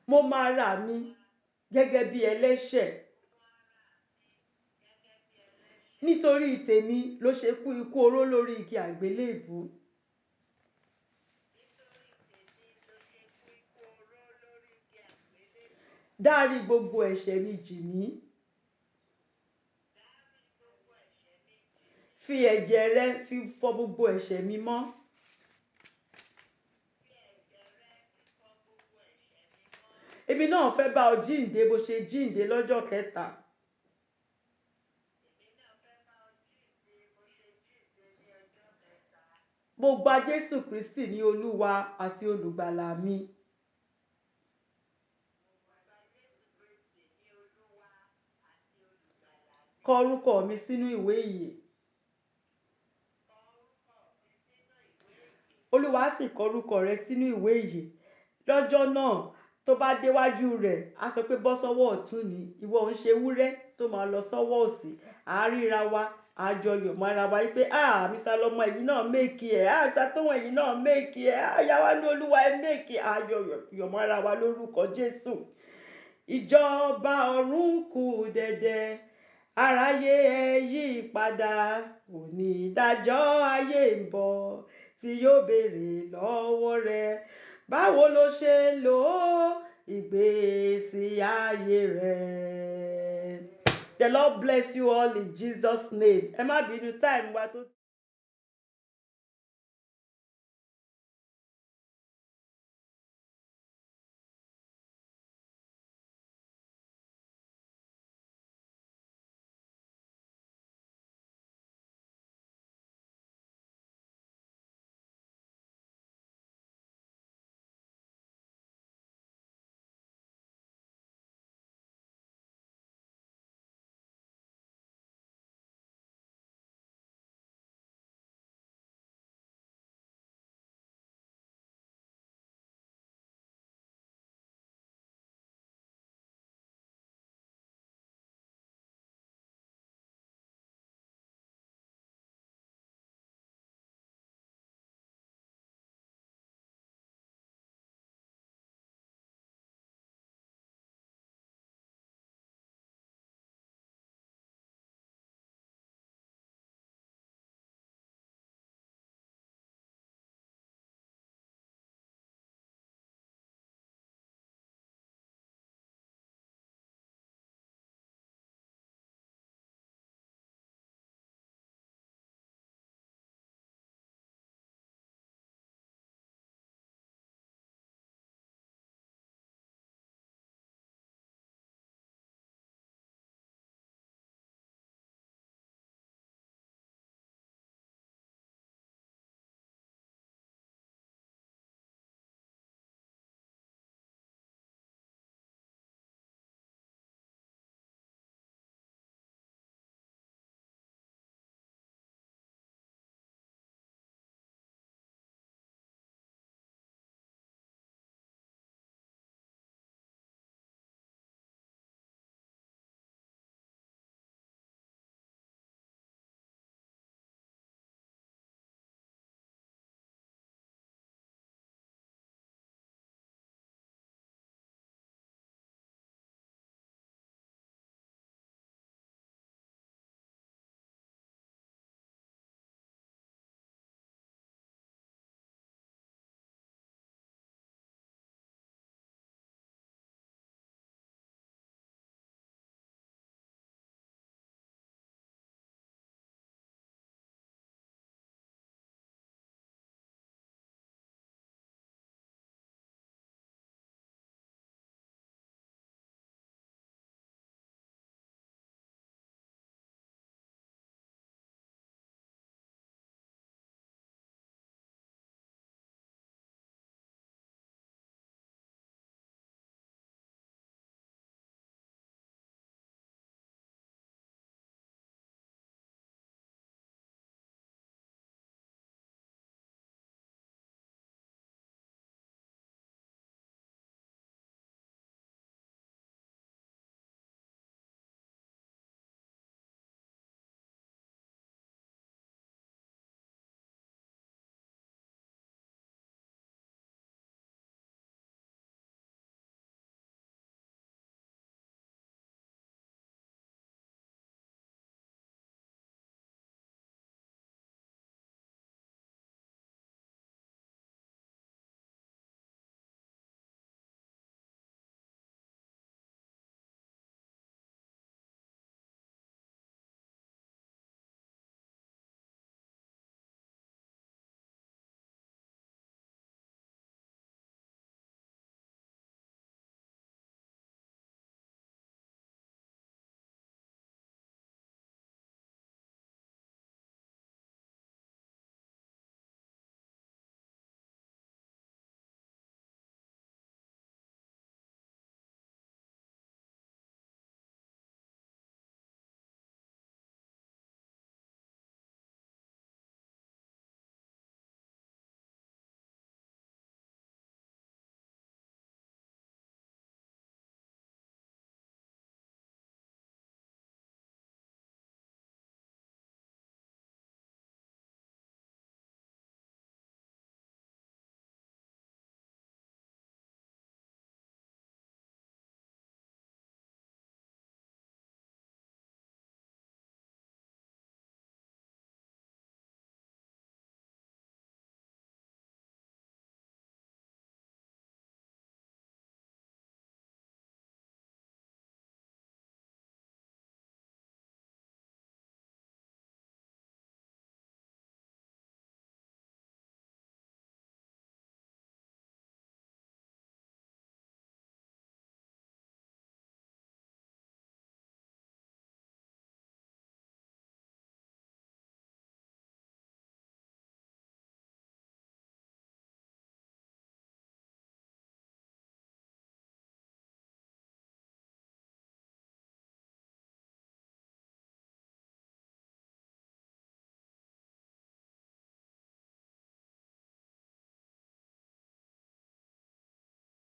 mo máa ra mi gẹ́gẹ́ bí ẹlẹ́ṣẹ̀. Nítorí tèmi ló ṣe kú ikú oró lórí igi àgbélébùú. Nítorí tèmi ló ṣe kú ikú oró lórí igi àgbélébùú. Dárí gbogbo ẹ̀ṣẹ̀ mi jì mí. Dárí gbogbo ẹ̀ṣẹ̀ mi jì mí. Fi ẹ̀jẹ̀ rẹ fi fọ gbogbo ẹ̀ṣẹ̀ mi mọ́. Fi ẹ̀jẹ̀ rẹ fi fọ gbogbo ẹ̀ṣẹ̀ mi mọ́. Èmi náà fẹ́ bá ọ jíǹde bó ṣe jíǹde lọ́jọ́ kẹta. Èmi náà fẹ́ bá ọ jíǹde bó ṣe jíǹde ní ọjọ́ kẹta. Mo gba Jésù Kristi ní Olúwa àti Olùgbàlà mi. Mo gba Jésù Kristi ní Olúwa àti Olùgbàlà mi. Kọ orúkọ mi sínú ìwé ìyè." Kọ orúkọ mi sínú ìwé ìyè. Olúwa sì kọ orúkọ rẹ sínú ìwé ìyè. Lọ́jọ́ náà, tó bá déwájú rẹ̀, á sọ pé, "Bọ́ sọ́wọ́ ọ̀tún mi, ìwọ ń ṣe ewúrẹ́ tó máa lọ sọ́wọ́ òsì." Àríra wa, àjọyọ̀ mọ́ra wa wípé, "Ah, Mr. Lọmọ, ẹ̀yin náà make ẹ̀. Ah, Mr. Tóhùn, ẹ̀yin náà make ẹ̀. Ah, yàwá ní Olúwa, ẹ̀ make ẹ̀." Àjọyọ̀ mọ́ra wa lórúkọ Jésù. Ìjọba ọ̀run kù dẹ̀dẹ̀, aráyé, ẹ yí padà. Onídàájọ́ ayé ń bọ̀ tí yóò béèrè lọ́wọ́ rẹ, báwo ló ṣe lò ó ìgbésí ayé rẹ? The Lord bless you all in Jesus' name. Ẹ má bínú, time wa tó.